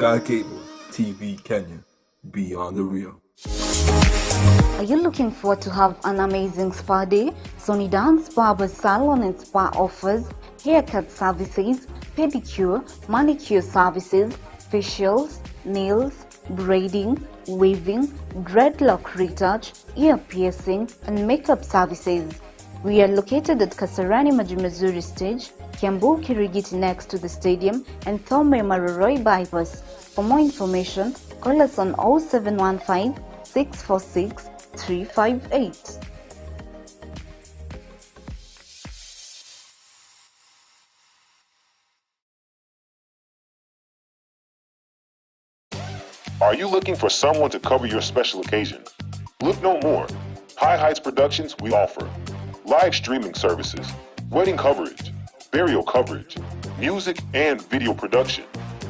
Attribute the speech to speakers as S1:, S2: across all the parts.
S1: Sky Cable TV Kenya, beyond the real.
S2: Are you looking forward to have an amazing spa day? Sony Dance Barber Salon and Spa offers haircut services, pedicure, manicure services, facials, nails, braiding, weaving, dreadlock retouch, ear piercing, and makeup services. We are located at Kasarani Majumazuri Stage, Kiambu Kirigiti next to the stadium, and Thome Maroroi Bypass. For more information, call us on 0715 646 358.
S3: Are you looking for someone to cover your special occasion? Look no more. High Heights Productions, we offer live streaming services, wedding coverage, burial coverage, music and video production,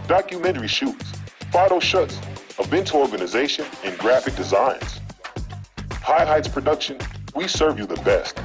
S3: documentary shoots, photo shoots, event organization, and graphic designs. High Heights Production, we serve you the best.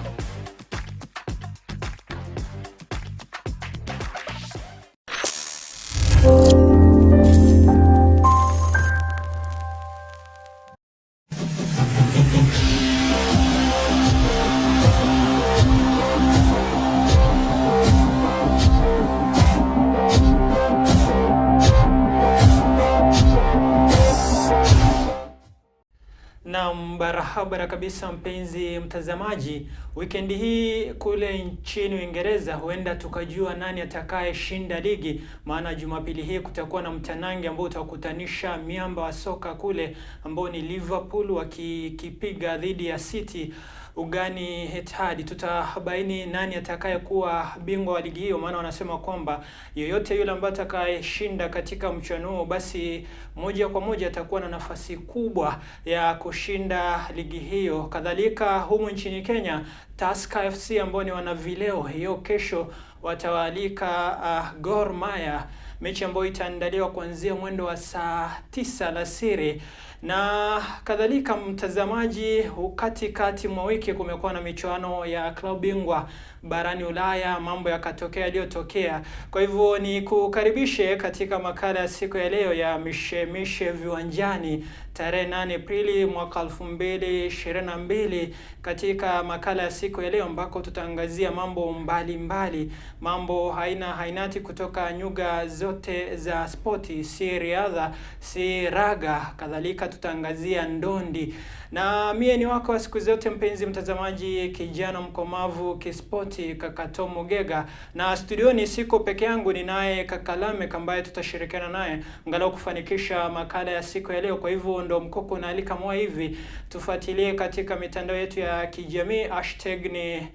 S4: Naam, barabara kabisa mpenzi mtazamaji, wikendi hii kule nchini Uingereza huenda tukajua nani atakayeshinda ligi, maana Jumapili hii kutakuwa na mtanange ambao utakutanisha miamba wa soka kule ambao ni Liverpool wakikipiga dhidi ya City ugani Etihad. Tutabaini nani atakayekuwa bingwa wa ligi hiyo, maana wanasema kwamba yoyote yule ambaye atakayeshinda katika mchuano huo basi moja kwa moja atakuwa na nafasi kubwa ya kushinda ligi hiyo. Kadhalika humu nchini Kenya, Tusker FC ambao ni wanavileo, hiyo kesho watawaalika Gor Mahia, mechi ambayo itaandaliwa kuanzia mwendo wa saa 9 alasiri. Na kadhalika mtazamaji, katikati mwa wiki kumekuwa na michuano ya klabu bingwa barani Ulaya, mambo yakatokea yaliyotokea. Kwa hivyo ni kukaribishe katika makala ya siku ya leo ya Mishemishe Viwanjani tarehe 8 Aprili mwaka 2022, katika makala ya siku ya leo ambako tutaangazia mambo mbalimbali, mambo haina hainati kutoka nyuga zote za spoti, si riadha, si raga, kadhalika tutaangazia ndondi. Na mie ni wako wa siku zote mpenzi mtazamaji, kijana mkomavu kispoti, kaka Tom Gega, na studioni siko peke yangu, ninaye kaka Lamek ambaye tutashirikiana naye angalau kufanikisha makala ya siku ya leo. Kwa hivyo ndo mkoko naalika mwa hivi, tufuatilie katika mitandao yetu ya kijamii, hashtag ni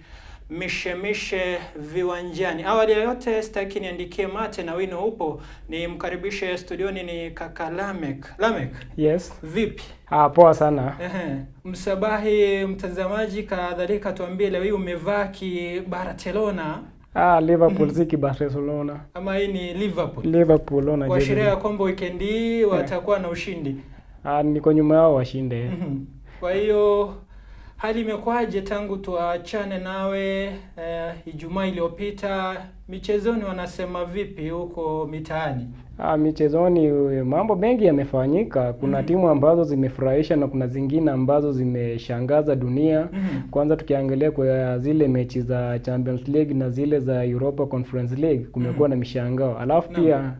S4: Mishemishe Viwanjani. Awali ya yote sitaki niandikie mate na wino upo, ni mkaribishe studioni ni kaka Lamek. Lamek.
S5: Yes.
S4: Vipi?
S5: Poa sana.
S4: Msabahi mtazamaji, kadhalika tuambie leo hii umevaa ki Barcelona.
S5: Liverpool si ki Barcelona.
S4: Ama hii ni Liverpool.
S5: Liverpool ona.
S4: Kwa sherehe ya kwamba weekend hii watakuwa na ushindi.
S5: Niko nyuma yao washinde.
S4: Kwa hiyo hali imekuwaje tangu tuachane nawe Ijumaa iliyopita? Michezoni wanasema vipi huko mitaani?
S5: Michezoni mambo mengi yamefanyika. Kuna timu ambazo zimefurahisha na kuna zingine ambazo zimeshangaza dunia. Kwanza tukiangalia kwa zile mechi za Champions League na zile za Europa Conference League kumekuwa na mishangao. Alafu pia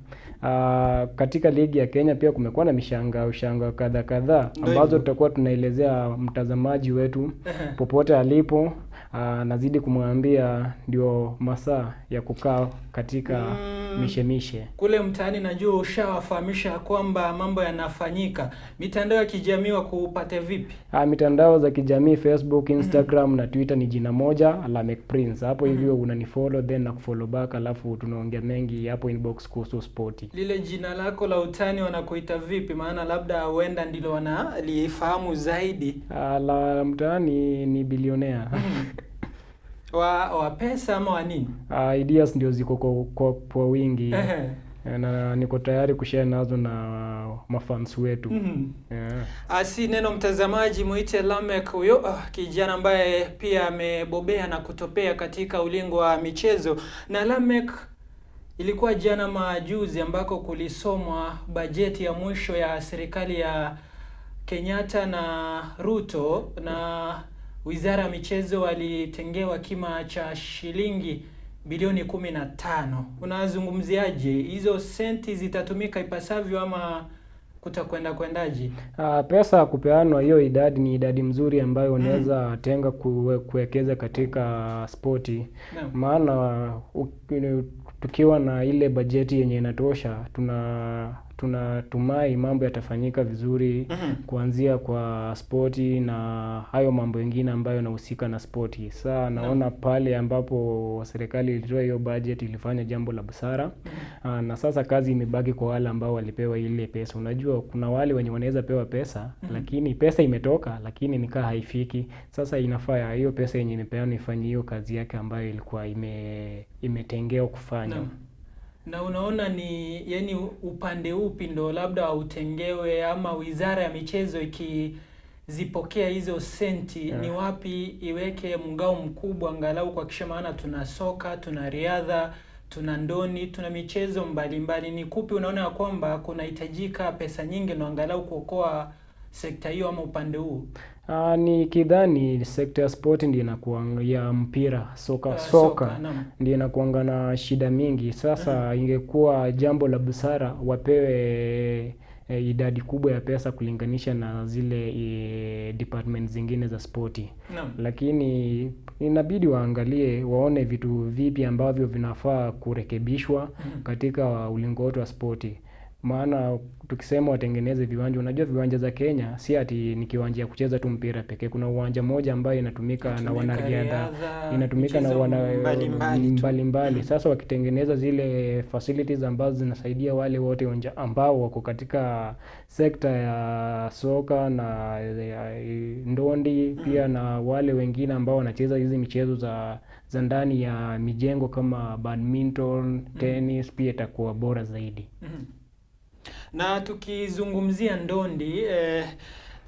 S5: katika ligi ya Kenya pia kumekuwa na mishangao kadha kadhaa ambazo tutakuwa tunaelezea mtazamaji wetu popote alipo. Nazidi kumwambia ndio masaa ya kukaa katika mishemishe.
S4: Kule mtaani najua ushawafahamisha kwamba mambo yanafanyika. Mitandao ya kijamii wakupate vipi?
S5: Mitandao za kijamii Facebook, Instagram na Twitter ni jina moja, Lamek Prince. Hapo hivyo unanifollow then na kufollow back, alafu tunaongea mengi hapo inbox kuhusu spoti.
S4: Lile jina lako la utani wanakuita vipi? Maana labda huenda ndilo wanalifahamu zaidi.
S5: La mtaani ni bilionea.
S4: Wa pesa ama wa nini?
S5: Ideas ndio ziko kwa wingi. Na niko tayari kushare nazo na mafans wetu.
S4: Asi neno mtazamaji, muite Lamek huyo kijana ambaye pia amebobea na kutopea katika ulingo wa michezo. Na Lamek, Ilikuwa jana majuzi ambako kulisomwa bajeti ya mwisho ya serikali ya Kenyatta na Ruto, na wizara ya michezo walitengewa kima cha shilingi bilioni 15. Unazungumziaje hizo senti, zitatumika ipasavyo ama kutakwenda kwendaje?
S5: Pesa kupeanwa hiyo idadi ni idadi mzuri ambayo unaweza tenga kuwekeza katika spoti. Maana tukiwa na ile bajeti yenye inatosha, tunatumai mambo yatafanyika vizuri kuanzia kwa spoti na hayo mambo mengine ambayo yanahusika na spoti. Sasa naona pale ambapo serikali ilitoa hiyo budget ilifanya jambo la busara. Na sasa kazi imebaki kwa wale ambao walipewa ile pesa. Unajua kuna wale wenye wanaweza pewa pesa, lakini pesa imetoka lakini nikaa haifiki. Sasa inafaa hiyo pesa yenye imepeanwa ifanye hiyo kazi yake ambayo ilikuwa imetengewa kufanya.
S4: Na unaona ni yani upande upi ndo labda utengewe, ama wizara ya michezo ikizipokea hizo senti ni wapi iweke mgao mkubwa angalau kuhakikisha, maana tuna soka, tuna riadha, tuna ndoni, tuna michezo mbalimbali. Ni kupi unaona ya kwamba kunahitajika pesa nyingi ndo angalau kuokoa sekta hiyo ama upande huu?
S5: Ni kidhani sekta ya spoti ndiyo inakuwa ya mpira, soka ndiyo inakuanga na shida mingi. Sasa ingekuwa jambo la busara wapewe idadi kubwa ya pesa kulinganisha na zile department zingine za spoti. Lakini inabidi waangalie, waone vitu vipi ambavyo vinafaa kurekebishwa katika ulingo wote wa spoti. Maana tukisema watengeneze viwanja, unajua viwanja za Kenya si ati ni kiwanja ya kucheza tu mpira pekee. Kuna uwanja mmoja ambayo inatumika na wanariadha, inatumika na wana mbalimbali. Sasa wakitengeneza zile facilities ambazo zinasaidia wale wote ambao wako katika sekta ya soka na ndondi, pia na wale wengine ambao wanacheza hizi michezo za ndani ya mijengo kama badminton, tennis, pia itakuwa bora zaidi.
S4: Na tukizungumzia ndondi,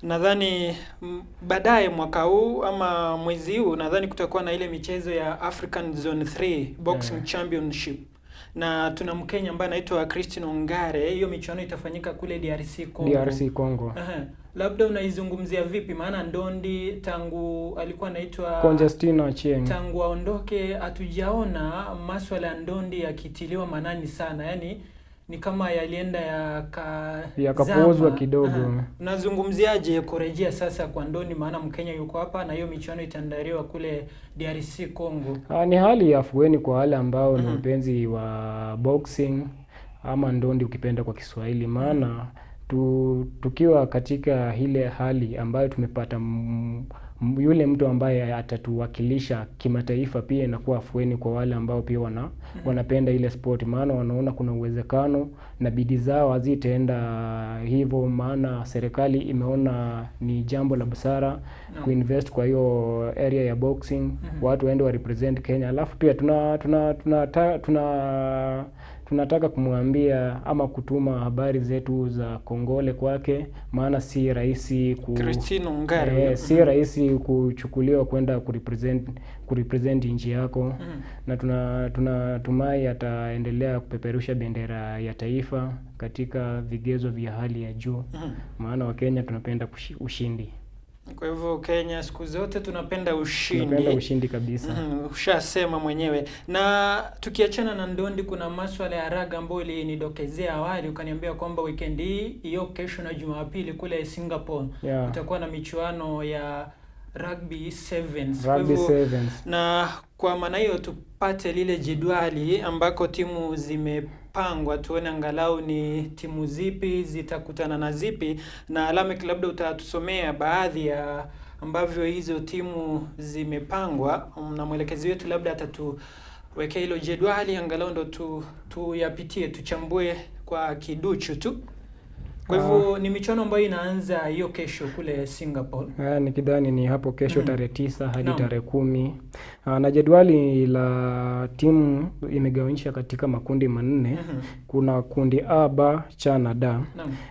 S4: nadhani baadaye mwaka huu ama mwezi huu nadhani kutakuwa na ile michezo ya African Zone 3 Boxing Championship, na tuna Mkenya ambaye anaitwa Christine Ongare. Hiyo michuano itafanyika kule DRC Congo.
S5: DRC Congo.
S4: Labda unaizungumzia vipi? Maana ndondi tangu alikuwa anaitwa
S5: Conjestina Achieng,
S4: tangu aondoke hatujaona maswala ya ndondi yakitiliwa manani sana, yani ni kama yalienda
S5: yakapuuzwa kidogo.
S4: Unazungumziaje kurejea sasa kwa ndondi, maana Mkenya yuko hapa na hiyo michuano itaandaliwa kule DRC Congo?
S5: Ni hali ya afueni kwa wale ambao ni wapenzi wa boxing ama ndondi ukipenda kwa Kiswahili, maana tukiwa katika ile hali ambayo tumepata yule mtu ambaye atatuwakilisha kimataifa, pia inakuwa afueni kwa wale ambao pia wanapenda ile sport, maana wanaona kuna uwezekano na bidii zao hazitaenda hivyo, maana serikali imeona ni jambo la busara kuinvest kwa hiyo area ya boxing, watu waende wa represent Kenya. Alafu pia tunataka kumwambia ama kutuma habari zetu za kongole kwake, maana si rahisi si rahisi kuchukuliwa kwenda kurepresent nchi yako. Na tunatumai ataendelea kupeperusha bendera ya taifa katika vigezo vya hali ya juu, maana Wakenya tunapenda ushindi.
S4: Kwa hivyo Kenya siku zote tunapenda ushindi.
S5: Tunapenda ushindi kabisa.
S4: Ushasema mwenyewe. Na tukiachana na ndondi, kuna maswala ya raga ambayo ulinidokezea awali, ukaniambia kwamba weekend hii hiyo kesho na Jumapili kule Singapore kutakuwa na michuano ya Rugby Sevens.
S5: Rugby Sevens.
S4: Na kwa maana hiyo tupate lile jedwali ambako timu zimepangwa, tuone angalau ni timu zipi zitakutana na zipi. Na Lameck, labda utatusomea baadhi ya ambavyo hizo timu zimepangwa, na mwelekezi wetu labda atatuwekea hilo jedwali angalau ndo tuyapitie, tuchambue kwa kiduchu tu. Kwa hivyo ni michuano ambayo inaanza hiyo kesho kule Singapore.
S5: Nikidhani ni hapo kesho tarehe 9 hadi tarehe 10. Na jedwali la timu imegawanyisha katika makundi manne. Kuna kundi A, B, C na D.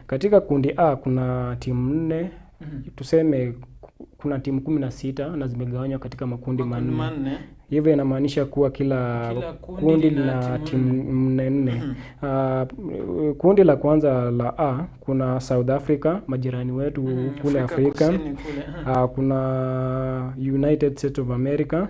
S5: Katika kundi A kuna timu 4. Tuseme kuna timu 16 na zimegawanywa katika makundi
S4: Makundi
S5: manne.
S4: manne.
S5: Hivyo inamaanisha kuwa kila
S4: Kila kundi
S5: kundi
S4: lina
S5: lina
S4: timu
S5: timu nne nne. Kundi la kwanza la A kuna South Africa, majirani wetu kule Afrika.
S4: Kusini kule.
S5: Kuna United States of America,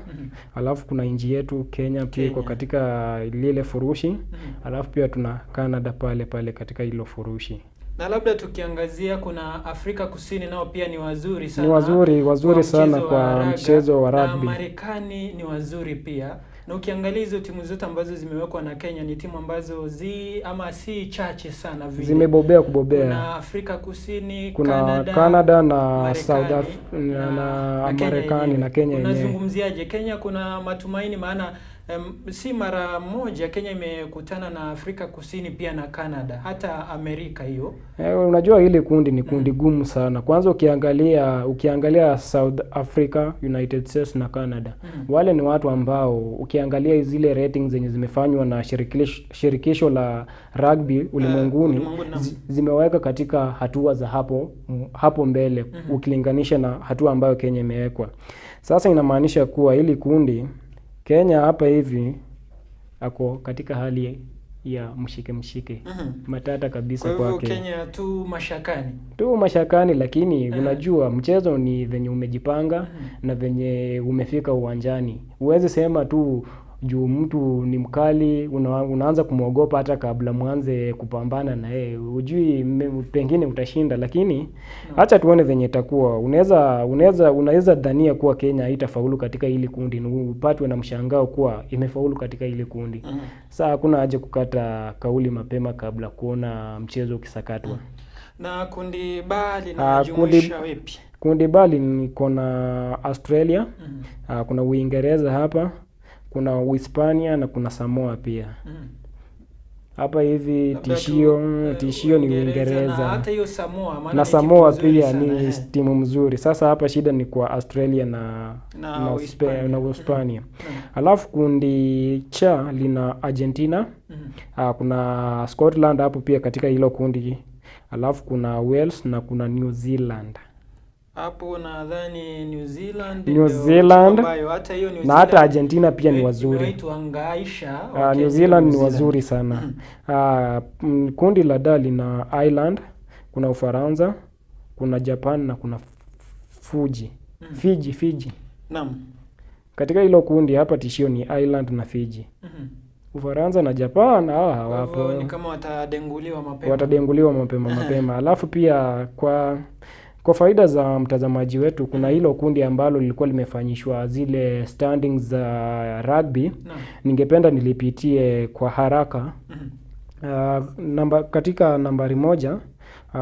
S5: alafu kuna nchi yetu Kenya pia iko
S4: Kenya.
S5: katika lile furushi, alafu pia tuna Canada pale pale katika hilo furushi.
S4: Na labda tukiangazia kuna Afrika Kusini nao pia ni wazuri sana.
S5: Ni wazuri wazuri
S4: kwa
S5: sana
S4: mchezo wa
S5: kwa
S4: raga,
S5: mchezo wa
S4: na
S5: rugby.
S4: Marekani ni wazuri pia. Na ukiangalia hizo timu zote ambazo zimewekwa na Kenya ni timu ambazo zi ama si chache sana vile.
S5: Zimebobea kubobea.
S4: Kuna Afrika Kusini,
S5: Kuna
S4: Canada,
S5: Canada na
S4: Marekani
S5: South na
S4: Kenya
S5: Marekani
S4: yenyewe.
S5: na Kenya yenyewe.
S4: Unazungumziaje Kenya? Kuna matumaini maana si mara moja Kenya imekutana na Afrika Kusini pia na Canada, hata Amerika hiyo.
S5: Unajua hili kundi ni kundi gumu sana. Kwanza ukiangalia South Africa, United States na Canada. Wale ni watu ambao ukiangalia zile ratings zenye zimefanywa na shirikisho la rugby ulimwenguni
S4: ulimwenguni, naam.
S5: zimeweka katika hatua za hapo mbele ukilinganisha na hatua ambayo Kenya imewekwa. Sasa inamaanisha kuwa hili kundi Kenya hapa hivi ako katika hali ya mshike mshike, matata kabisa
S4: Kwa hivyo
S5: kwake
S4: Kenya tu mashakani.
S5: tu mashakani, lakini unajua mchezo ni venye umejipanga na venye umefika uwanjani. Huwezi sema tu juu mtu ni mkali unaanza kumwogopa hata kabla mwanze kupambana na yeye, hujui pengine utashinda, lakini acha tuone venye itakuwa. Unaweza dhania kuwa Kenya haitafaulu katika hili kundi, na upatwe na mshangao kuwa imefaulu katika hili kundi. Sasa hakuna haja kukata kauli mapema kabla kuona mchezo ukisakatwa.
S4: Na kundi B linajumuisha wepi?
S5: Kundi B liko na Australia, kuna Uingereza hapa, kuna Uhispania na kuna Samoa pia. Hapa hivi
S4: Labda tu,
S5: tishio ni
S4: Na
S5: Uingereza
S4: hata hiyo Samoa maana
S5: na
S4: ni timu
S5: Samoa
S4: nzuri
S5: pia
S4: sana,
S5: ni timu mzuri. Sasa hapa shida ni kwa Australia
S4: Na
S5: na
S4: Uhispania.
S5: na Uhispania. Alafu kundi cha lina Argentina, kuna Scotland hapo pia katika hilo kundi, alafu kuna Wales na kuna New Zealand.
S4: Hapo nadhani New Zealand
S5: New
S4: ndio
S5: Zealand
S4: timu ambayo hata hiyo New
S5: na hata
S4: Zealand
S5: Argentina pia ni wazuri.
S4: imewahi tuhangaisha Wakenya
S5: New Zealand ni
S4: New Zealand.
S5: wazuri sana. Kundi la D lina Ireland, kuna Ufaransa, kuna Japan na kuna Fuji. Fiji.
S4: Naam.
S5: Katika hilo kundi hapa tishio ni Ireland na Fiji. Ufaransa na Japan hawa
S4: Kwa hivyo
S5: hawapo.
S4: ni kama watadenguliwa mapema.
S5: Watadenguliwa mapema mapema. Alafu pia kwa faida za mtazamaji wetu kuna hilo kundi ambalo lilikuwa limefanyishwa zile standings za rugby.
S4: Naam.
S5: Ningependa nilipitie kwa haraka. Katika nambari 1,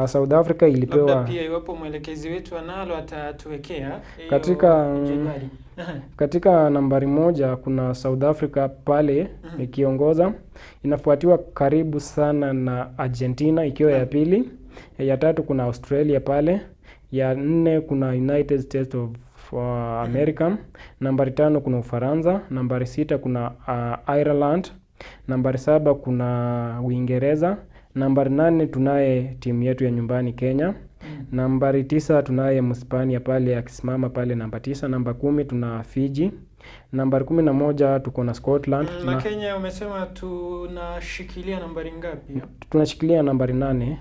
S5: South Africa ilipewa
S4: Labda pia iwapo mwelekezi wetu analo atatuwekea hiyo jedwali.
S5: Katika nambari 1 kuna South Africa pale ikiongoza, inafuatiwa karibu sana na Argentina ikiwa ya pili, ya tatu kuna Australia pale, ya nne kuna United States of America, nambari 5 kuna Ufaransa, nambari 6 kuna Ireland, nambari 7 kuna Uingereza, nambari 8 tunaye timu yetu ya nyumbani Kenya, nambari 9 tunaye Mhispania pale akisimama pale namba 9, namba 10 tuna Fiji, nambari 11 tuko na Scotland
S4: Na Kenya umesema tunashikilia nambari ngapi?
S5: Tunashikilia nambari 8.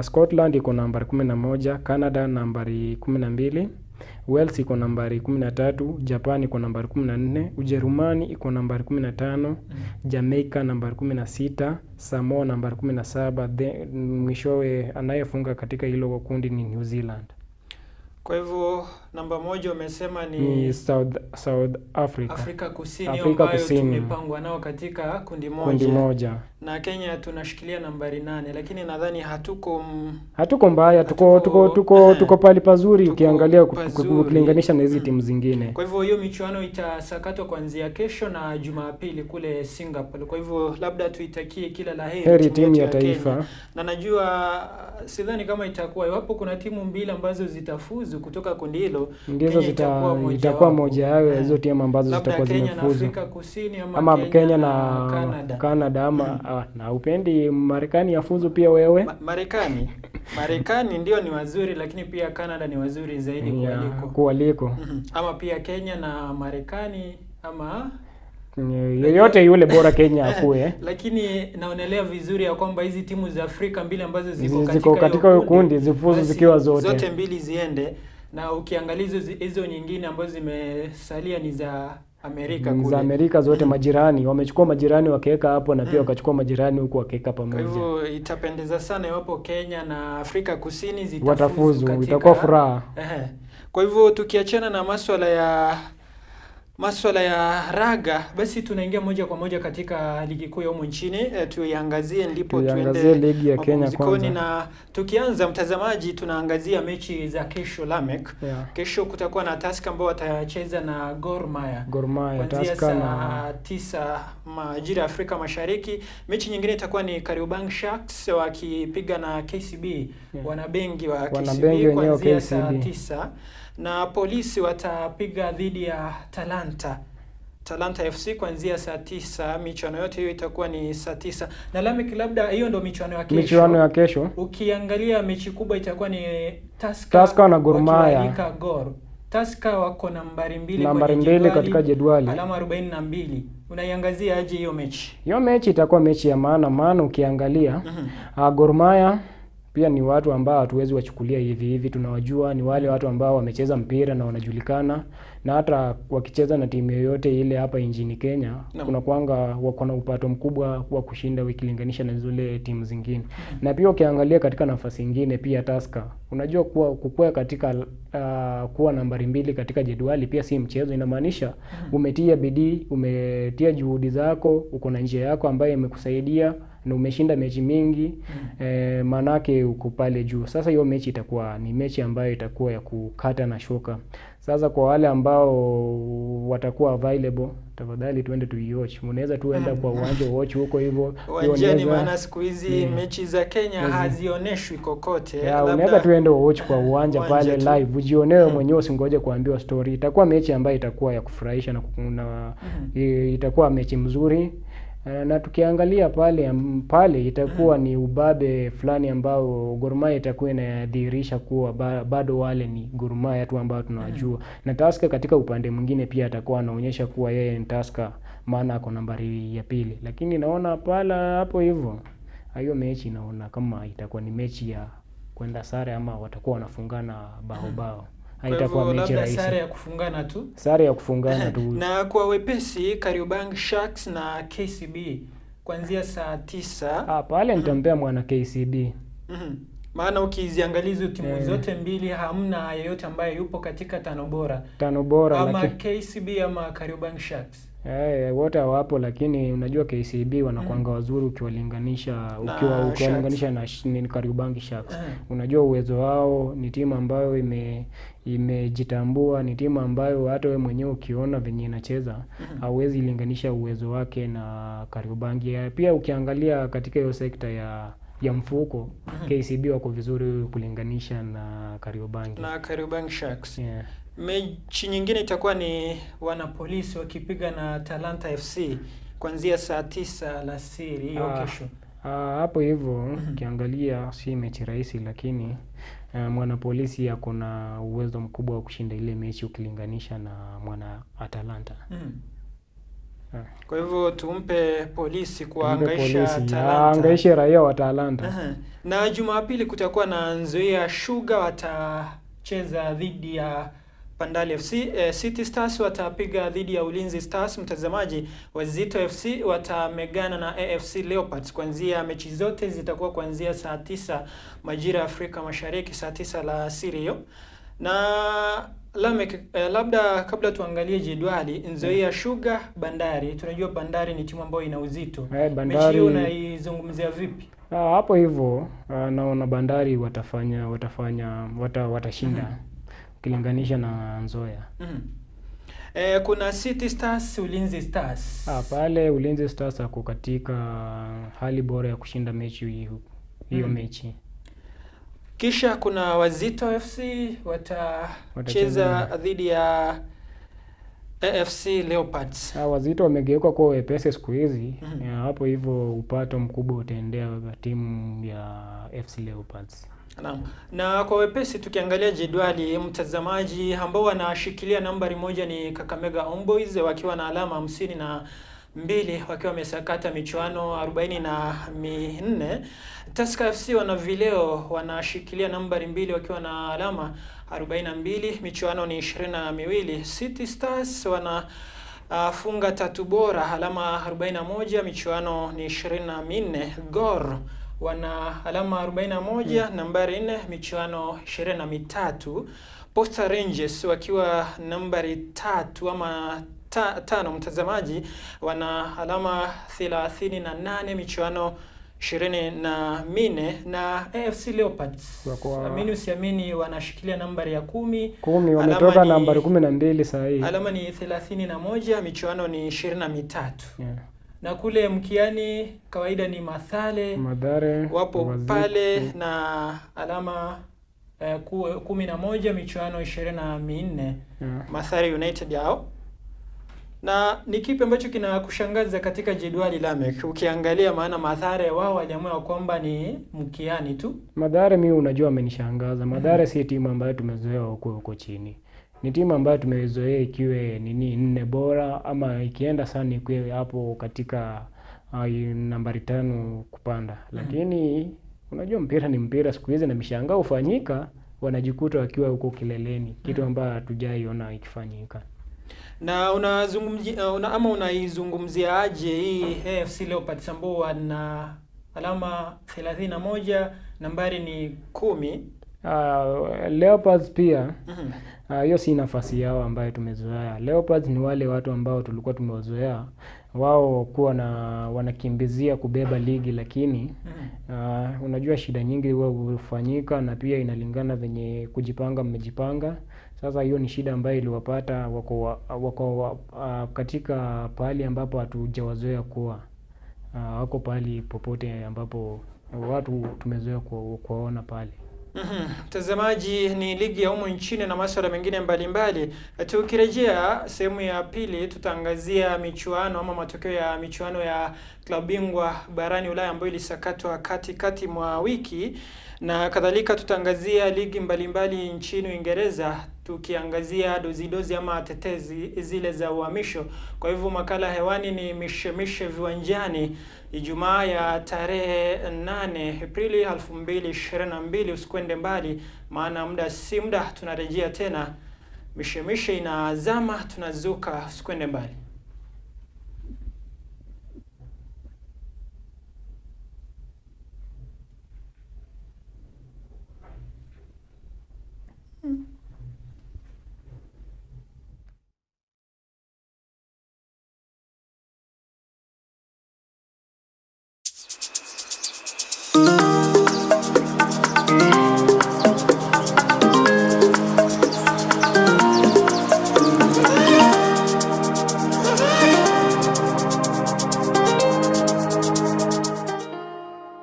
S5: Scotland iko nambari 11, Canada nambari 12, Wales iko nambari 13, Japan iko nambari 14, Ujerumani iko nambari 15, Jamaica nambari 16, Samoa nambari 17, mwishowe anayefunga katika hilo kundi ni New Zealand.
S4: Kwa hivyo namba 1 umesema
S5: ni South Africa.
S4: Afrika Kusini,
S5: Afrika
S4: ambayo
S5: Kusini.
S4: tumepangwa nao katika kundi moja.
S5: Kundi moja.
S4: Na Kenya tunashikilia nambari 8, lakini nadhani
S5: hatuko mbaya, tuko pali pazuri ukiangalia ukilinganisha na hizi timu zingine.
S4: Kwa hivyo hiyo michuano itasakatwa kuanzia kesho na Jumapili kule Singapore. Kwa hivyo labda tuitakie kila la heri
S5: timu ya taifa.
S4: Kenya. Na najua sidhani kama itakuwa, iwapo kuna timu mbili ambazo zitafuzu kutoka kundi hilo,
S5: ndizo itakuwa moja yao ya hizo timu ambazo zitakuwa
S4: zimefuzu,
S5: zimefuzu.
S4: Afrika Kusini
S5: ama Kenya na Canada ama na upendi Marekani afuzu pia wewe?
S4: Marekani Marekani ndio ni wazuri, lakini pia Canada ni wazuri zaidi
S5: Yeah,
S4: kuwaliko.
S5: kuwaliko.
S4: Ama pia Kenya na Marekani ama
S5: Yeyote yule, bora Kenya akue.
S4: Lakini naonelea vizuri ya kwamba hizi timu za Afrika mbili ambazo ziko
S5: Ziko
S4: katika
S5: katika
S4: hiyo
S5: kundi, zifuzu
S4: basi
S5: zikiwa zote.
S4: Zote mbili ziende, na ukiangalia hizo nyingine ambazo zimesalia ni za Amerika kule.
S5: Za Amerika zote, majirani wamechukua majirani wakiweka hapo, na pia wakachukua majirani huku wakiweka
S4: Kwa
S5: pamoja.
S4: hivyo itapendeza sana iwapo Kenya na Afrika Kusini zitafuzu
S5: Watafuzu,
S4: katika
S5: itakuwa furaha.
S4: Ehe. Kwa hivyo tukiachana na maswala ya raga, basi tunaingia moja kwa moja katika ligi kuu ya humu nchini. Tuiangazie ndipo
S5: Tuiangazie
S4: tuende
S5: ligi ya Kenya
S4: mapumzikoni.
S5: kwanza.
S4: Na tukianza, mtazamaji, tunaangazia mechi za kesho, Lamek.
S5: Yeah.
S4: Kesho kutakuwa na Tusker ambao watacheza na Gor Mahia.
S5: Gor Mahia,
S4: Kuanzia
S5: Tusker
S4: saa
S5: na
S4: 9 majira ya Afrika Mashariki. Mechi nyingine itakuwa ni Kariobangi Sharks wakipiga na KCB, wanabengi wa
S5: Wanabengi
S4: KCB
S5: wenyewe
S4: kuanzia saa
S5: KCB.
S4: 9, na polisi watapiga dhidi ya Talanta FC kuanzia saa 9. Michuano yote hiyo itakuwa ni saa 9. Na Lamek, labda hiyo ndo michuano ya kesho.
S5: Michuano ya kesho.
S4: Ukiangalia mechi kubwa itakuwa ni Tusker,
S5: Tusker na Gor Mahia.
S4: wakiwaalika Gor. Tusker wako nambari 2
S5: Nambari
S4: kwenye
S5: 2 katika jedwali.
S4: alama 42. Unaiangazia aje hiyo mechi?
S5: Hiyo mechi itakuwa mechi ya maana, maana ukiangalia Gor Mahia pia ni watu ambao hatuwezi wachukulia hivi hivi, tunawajua ni wale watu ambao wamecheza mpira na wanajulikana, na hata wakicheza na timu yoyote ile hapa nchini Kenya kuna kwanga wako na upato mkubwa wa kushinda ukilinganisha na zile timu zingine. Na pia ukiangalia katika nafasi ingine pia Tusker, unajua kuwa kukua katika kuwa nambari 2 katika jedwali pia si mchezo. Inamaanisha umetia bidii, umetia juhudi zako, uko na njia yako ambayo imekusaidia na umeshinda mechi mingi, maanake uko pale juu. Sasa hiyo mechi itakuwa ni mechi ambayo itakuwa ya kukata na shoka. Sasa kwa wale ambao watakuwa available, tafadhali tuende tuiwatch. Unaweza tu enda kwa uwanja watch huko hivyo. Pia
S4: Uwanjani, maana siku hizi mechi za Kenya hazioneshwi kokote.
S5: Ya, unaweza tu ende watch kwa uwanja
S4: Uwanja
S5: pale
S4: tu.
S5: live, ujionee mwenyewe, usingoje kuambiwa story. Itakuwa mechi ambayo itakuwa ya kufurahisha na itakuwa mechi mzuri. Na tukiangalia pale pale itakuwa ni ubabe fulani ambao Gor Mahia itakuwa inadhihirisha kuwa bado wale ni Gor Mahia tu ambao tunawajua. Na Tusker katika upande mwingine pia atakuwa anaonyesha kuwa yeye ni Tusker, maana ako nambari ya pili. Lakini naona pala hapo hivyo hiyo mechi naona kama itakuwa ni mechi ya kwenda sare ama watakuwa wanafungana bao bao.
S4: Kwa
S5: Haitakuwa
S4: hivyo
S5: mechi
S4: labda
S5: rahisi.
S4: sare ya kufungana tu.
S5: Sare ya kufungana tu.
S4: Na kwa wepesi, Kariobangi Sharks na KCB kuanzia saa 9.
S5: Ah, pale nitampea mwana KCB.
S4: Maana ukiziangalia hizo timu zote mbili hamna yeyote ambaye yupo katika tano bora.
S5: Tano bora
S4: ama
S5: lakini
S4: KCB ama Kariobangi Sharks.
S5: Wote hawapo, lakini unajua KCB wanakuanga wazuri ukiwalinganisha
S4: Na
S5: ukiwalinganisha na Kariobangi Sharks. Unajua uwezo wao, ni timu ambayo imejitambua, ni timu ambayo hata wewe mwenyewe ukiona venye inacheza hauwezi linganisha uwezo wake na Kariobangi. Pia ukiangalia katika hiyo sekta ya mfuko, KCB wako vizuri kulinganisha na Kariobangi.
S4: Na Kariobangi Sharks.
S5: Yeah.
S4: Mechi nyingine itakuwa ni wanapolisi wakipiga na Talanta FC kuanzia saa 9 alasiri hiyo kesho.
S5: Hapo hivyo ukiangalia si mechi rahisi, lakini mwanapolisi ako na uwezo mkubwa wa kushinda ile mechi ukilinganisha na mwana Atalanta.
S4: Kwa hivyo tumpe polisi
S5: Tumpe
S4: kuwaangaisha
S5: polisi,
S4: Talanta.
S5: aangaishe raia wa Talanta.
S4: Aha. Na Jumapili kutakuwa na Nzoia Sugar watacheza dhidi ya Bandari FC. City Stars watapiga dhidi ya Ulinzi Stars. Mtazamaji, Wazito FC watamegana na AFC Leopards. Kuanzia mechi zote zitakuwa kuanzia saa 9 majira ya Afrika Mashariki, saa 9 alasiri hiyo. Na Lamek, labda kabla tuangalie jedwali, Nzoia Sugar, Bandari. Tunajua Bandari ni timu ambayo ina uzito. Mechi
S5: Bandari
S4: hii unaizungumzia vipi?
S5: Hapo hivyo naona Bandari watafanya watafanya watashinda ukilinganisha na Nzoia.
S4: Kuna City Stars, Ulinzi Stars.
S5: Pale Ulinzi Stars ako katika hali bora ya kushinda mechi hiyo hiyo mechi.
S4: Kisha kuna Wazito FC watacheza dhidi ya AFC Leopards.
S5: Wazito wamegeuka kuwa wepesi siku hizi. Hapo hivyo upato mkubwa utaendea timu ya FC Leopards.
S4: Naam. Na kwa wepesi tukiangalia jedwali, mtazamaji, ambao wanashikilia nambari moja ni Kakamega Homeboys wakiwa na alama 52 wakiwa wamesakata michuano 44. Tusker FC wana vileo wanashikilia nambari 2 wakiwa na alama 42, michuano ni 22. City Stars wana funga tatu bora alama 41, michuano ni 24. Gor wana alama 41, nambari 4, michuano 23. Posta Rangers wakiwa nambari 3 ama 5, mtazamaji, wana alama 38, michuano 24. Na AFC Leopards, amini usiamini, wanashikilia nambari ya 10.
S5: 10 wametoka nambari 12 sasa hii.
S4: Alama ni 31, michuano ni 23.
S5: Yeah.
S4: Na kule mkiani kawaida ni Mathare wapo
S5: Wazito
S4: pale na alama 11, michuano 24.
S5: Yeah.
S4: Mathare United yao. Na ni kipi ambacho kinakushangaza katika jedwali Lamek? Ukiangalia, maana Mathare wao waliamua kwamba ni mkiani tu.
S5: Mathare mimi unajua amenishangaza. Mathare si timu ambayo tumezoea huko chini. Ni timu ambayo tumezoea ikiwe nini 4 bora ama ikienda sana ikiwe hapo katika nambari 5 kupanda. Lakini unajua mpira ni mpira siku hizi, na mishangao hufanyika, wanajikuta wakiwa huko kileleni, kitu ambacho hatujaiona ikifanyika.
S4: Na unazungumzia ama unaizungumzia aje hii AFC Leopards ambao wana alama 31, nambari ni 10?
S5: Leopards pia hiyo si nafasi yao ambayo tumezoea. Leopards ni wale watu ambao tulikuwa tumewazoea wao kuwa na wanakimbizia kubeba ligi, lakini unajua shida nyingi huwa hufanyika, na pia inalingana venye kujipanga mmejipanga. Sasa hiyo ni shida ambayo iliwapata, wako katika pahali ambapo hatujawazoea kuwa. Wako pahali popote ambapo watu tumezoea kuwaona pale.
S4: Mtazamaji, ni ligi ya humu nchini na masuala mengine mbalimbali. Tukirejea sehemu ya pili, tutaangazia michuano ama matokeo ya michuano ya klabu bingwa barani Ulaya ambayo ilisakatwa katikati mwa wiki, na kadhalika tutaangazia ligi mbalimbali nchini Uingereza, tukiangazia dozidozi ama tetezi zile za uhamisho. Kwa hivyo makala hewani ni Mishemishe Viwanjani, Ijumaa ya tarehe 8 Aprili 2022. Usikwende mbali, maana muda si muda tunarejea tena. Mishemishe inazama, tunazuka. Usikwende mbali.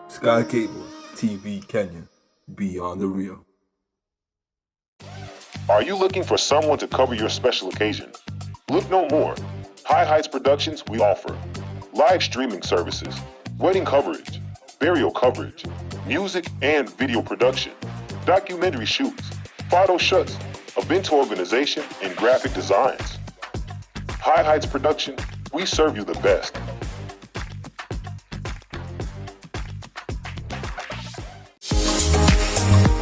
S1: Sky Cable TV Kenya, beyond the real.
S3: Are you looking for someone to cover your special occasion? Look no more. High Heights Productions, we offer live streaming services, wedding coverage, burial coverage, music and video production, documentary shoots, photo shoots, event organization, and graphic designs. High Heights Production, we serve you the best.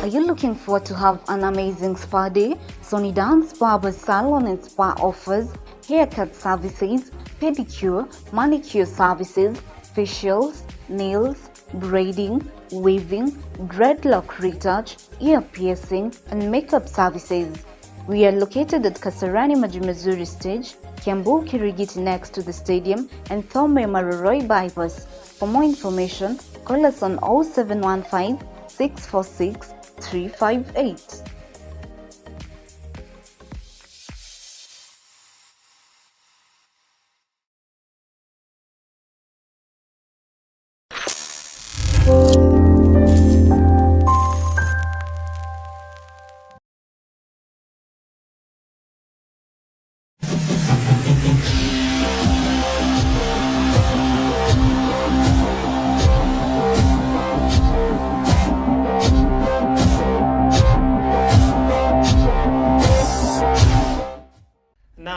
S2: Are you looking forward to have an amazing spa day? Sony Dance Barber Salon and Spa offers haircut services, pedicure, manicure services, facials, nails, braiding, weaving, dreadlock retouch, ear piercing, and makeup services. We are located at Kasarani Majumazuri Stage, Kiambu Kirigiti next to the stadium, and Thome Maroroi Bypass. For more information, call us on 0715 646 358.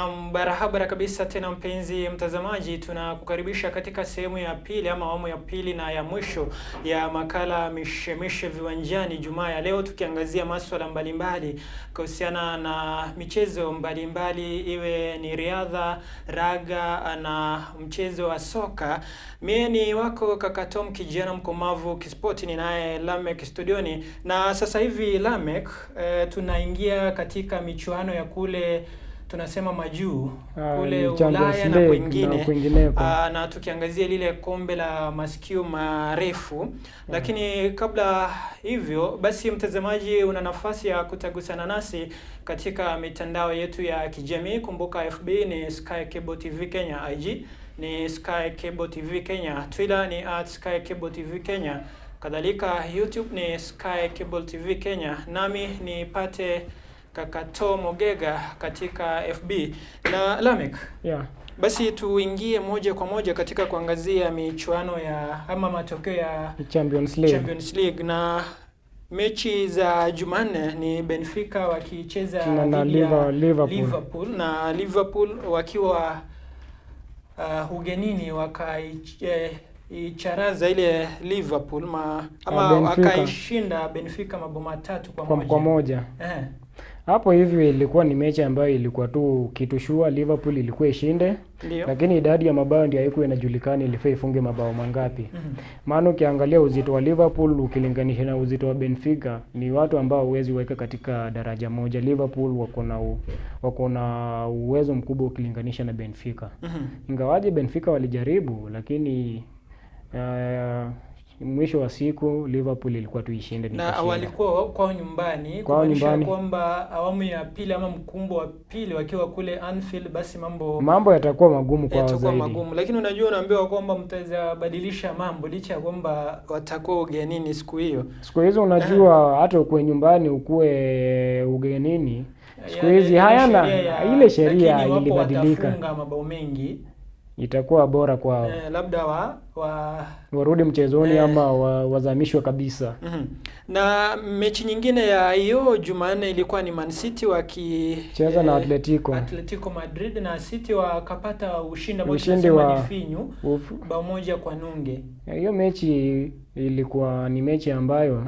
S4: Na barabara kabisa tena, mpenzi mtazamaji, tunakukaribisha katika sehemu ya pili ama awamu ya pili na ya mwisho ya makala Mishemishe Viwanjani Jumaa ya leo, tukiangazia masuala mbalimbali kuhusiana na michezo mbalimbali, iwe ni riadha, raga na mchezo wa soka. Mie ni wako kaka Tom, kijana mkomavu kispoti, ninaye Lamek studioni, na sasa hivi Lamek, tunaingia katika michuano ya kule tunasema majuu kule Ulaya na kwingine, na tukiangazia lile kombe la masikio marefu. Lakini kabla hivyo basi, mtazamaji, una nafasi ya kutagusana nasi katika mitandao yetu ya kijamii. Kumbuka FB ni Sky Cable TV Kenya, IG ni Sky Cable TV Kenya, Twitter ni @SkyCableTV Kenya, kadhalika YouTube ni Sky Cable TV Kenya. Nami nipate Kaka Tom Ogega katika FB na Lamek.
S5: Yeah.
S4: Basi tuingie moja kwa moja katika kuangazia michuano ya ama matokeo ya
S5: Champions League.
S4: Champions League na mechi za Jumanne ni Benfica wakicheza
S5: na
S4: dhidi ya
S5: Liverpool.
S4: Liverpool na Liverpool wakiwa ugenini wakaicharaza ile Liverpool ama wakaishinda Benfica mabao 3-1.
S5: Kwa moja. Hapo hivi ilikuwa ni mechi ambayo ilikuwa tu kitu shua, Liverpool ilikuwa ishinde.
S4: Ndiyo.
S5: Lakini idadi ya mabao ndio haikuwa inajulikana ilifaa ifunge mabao mangapi. Maana ukiangalia uzito wa Liverpool ukilinganisha na uzito wa Benfica ni watu ambao huwezi weka katika daraja moja. Liverpool wako na uwezo mkubwa ukilinganisha na Benfica. Ingawaje Benfica walijaribu, lakini mwisho wa siku Liverpool ilikuwa tu ishinde.
S4: Na walikuwa kwao nyumbani, kumaanisha kwamba awamu ya pili ama mkumbo wa pili wakiwa kule Anfield, basi
S5: mambo yatakuwa magumu kwao zaidi.
S4: Magumu. Lakini unajua unaambiwa kwamba mtaweza badilisha mambo licha ya kwamba watakuwa ugenini siku hiyo.
S5: Siku hizo unajua hata ukuwe nyumbani ukuwe ugenini, siku hizi hayana ile sheria ilibadilika.
S4: Watafunga mabao mengi,
S5: itakuwa bora kwao.
S4: Labda
S5: warudi mchezoni ama wazamishwe kabisa.
S4: Na mechi nyingine ya hiyo Jumanne ilikuwa ni Man City wakicheza
S5: na
S4: Atletico Madrid, na City wakapata ushindi ambao tunasema ni finyu, bao 1-0.
S5: Hiyo mechi ilikuwa ni mechi ambayo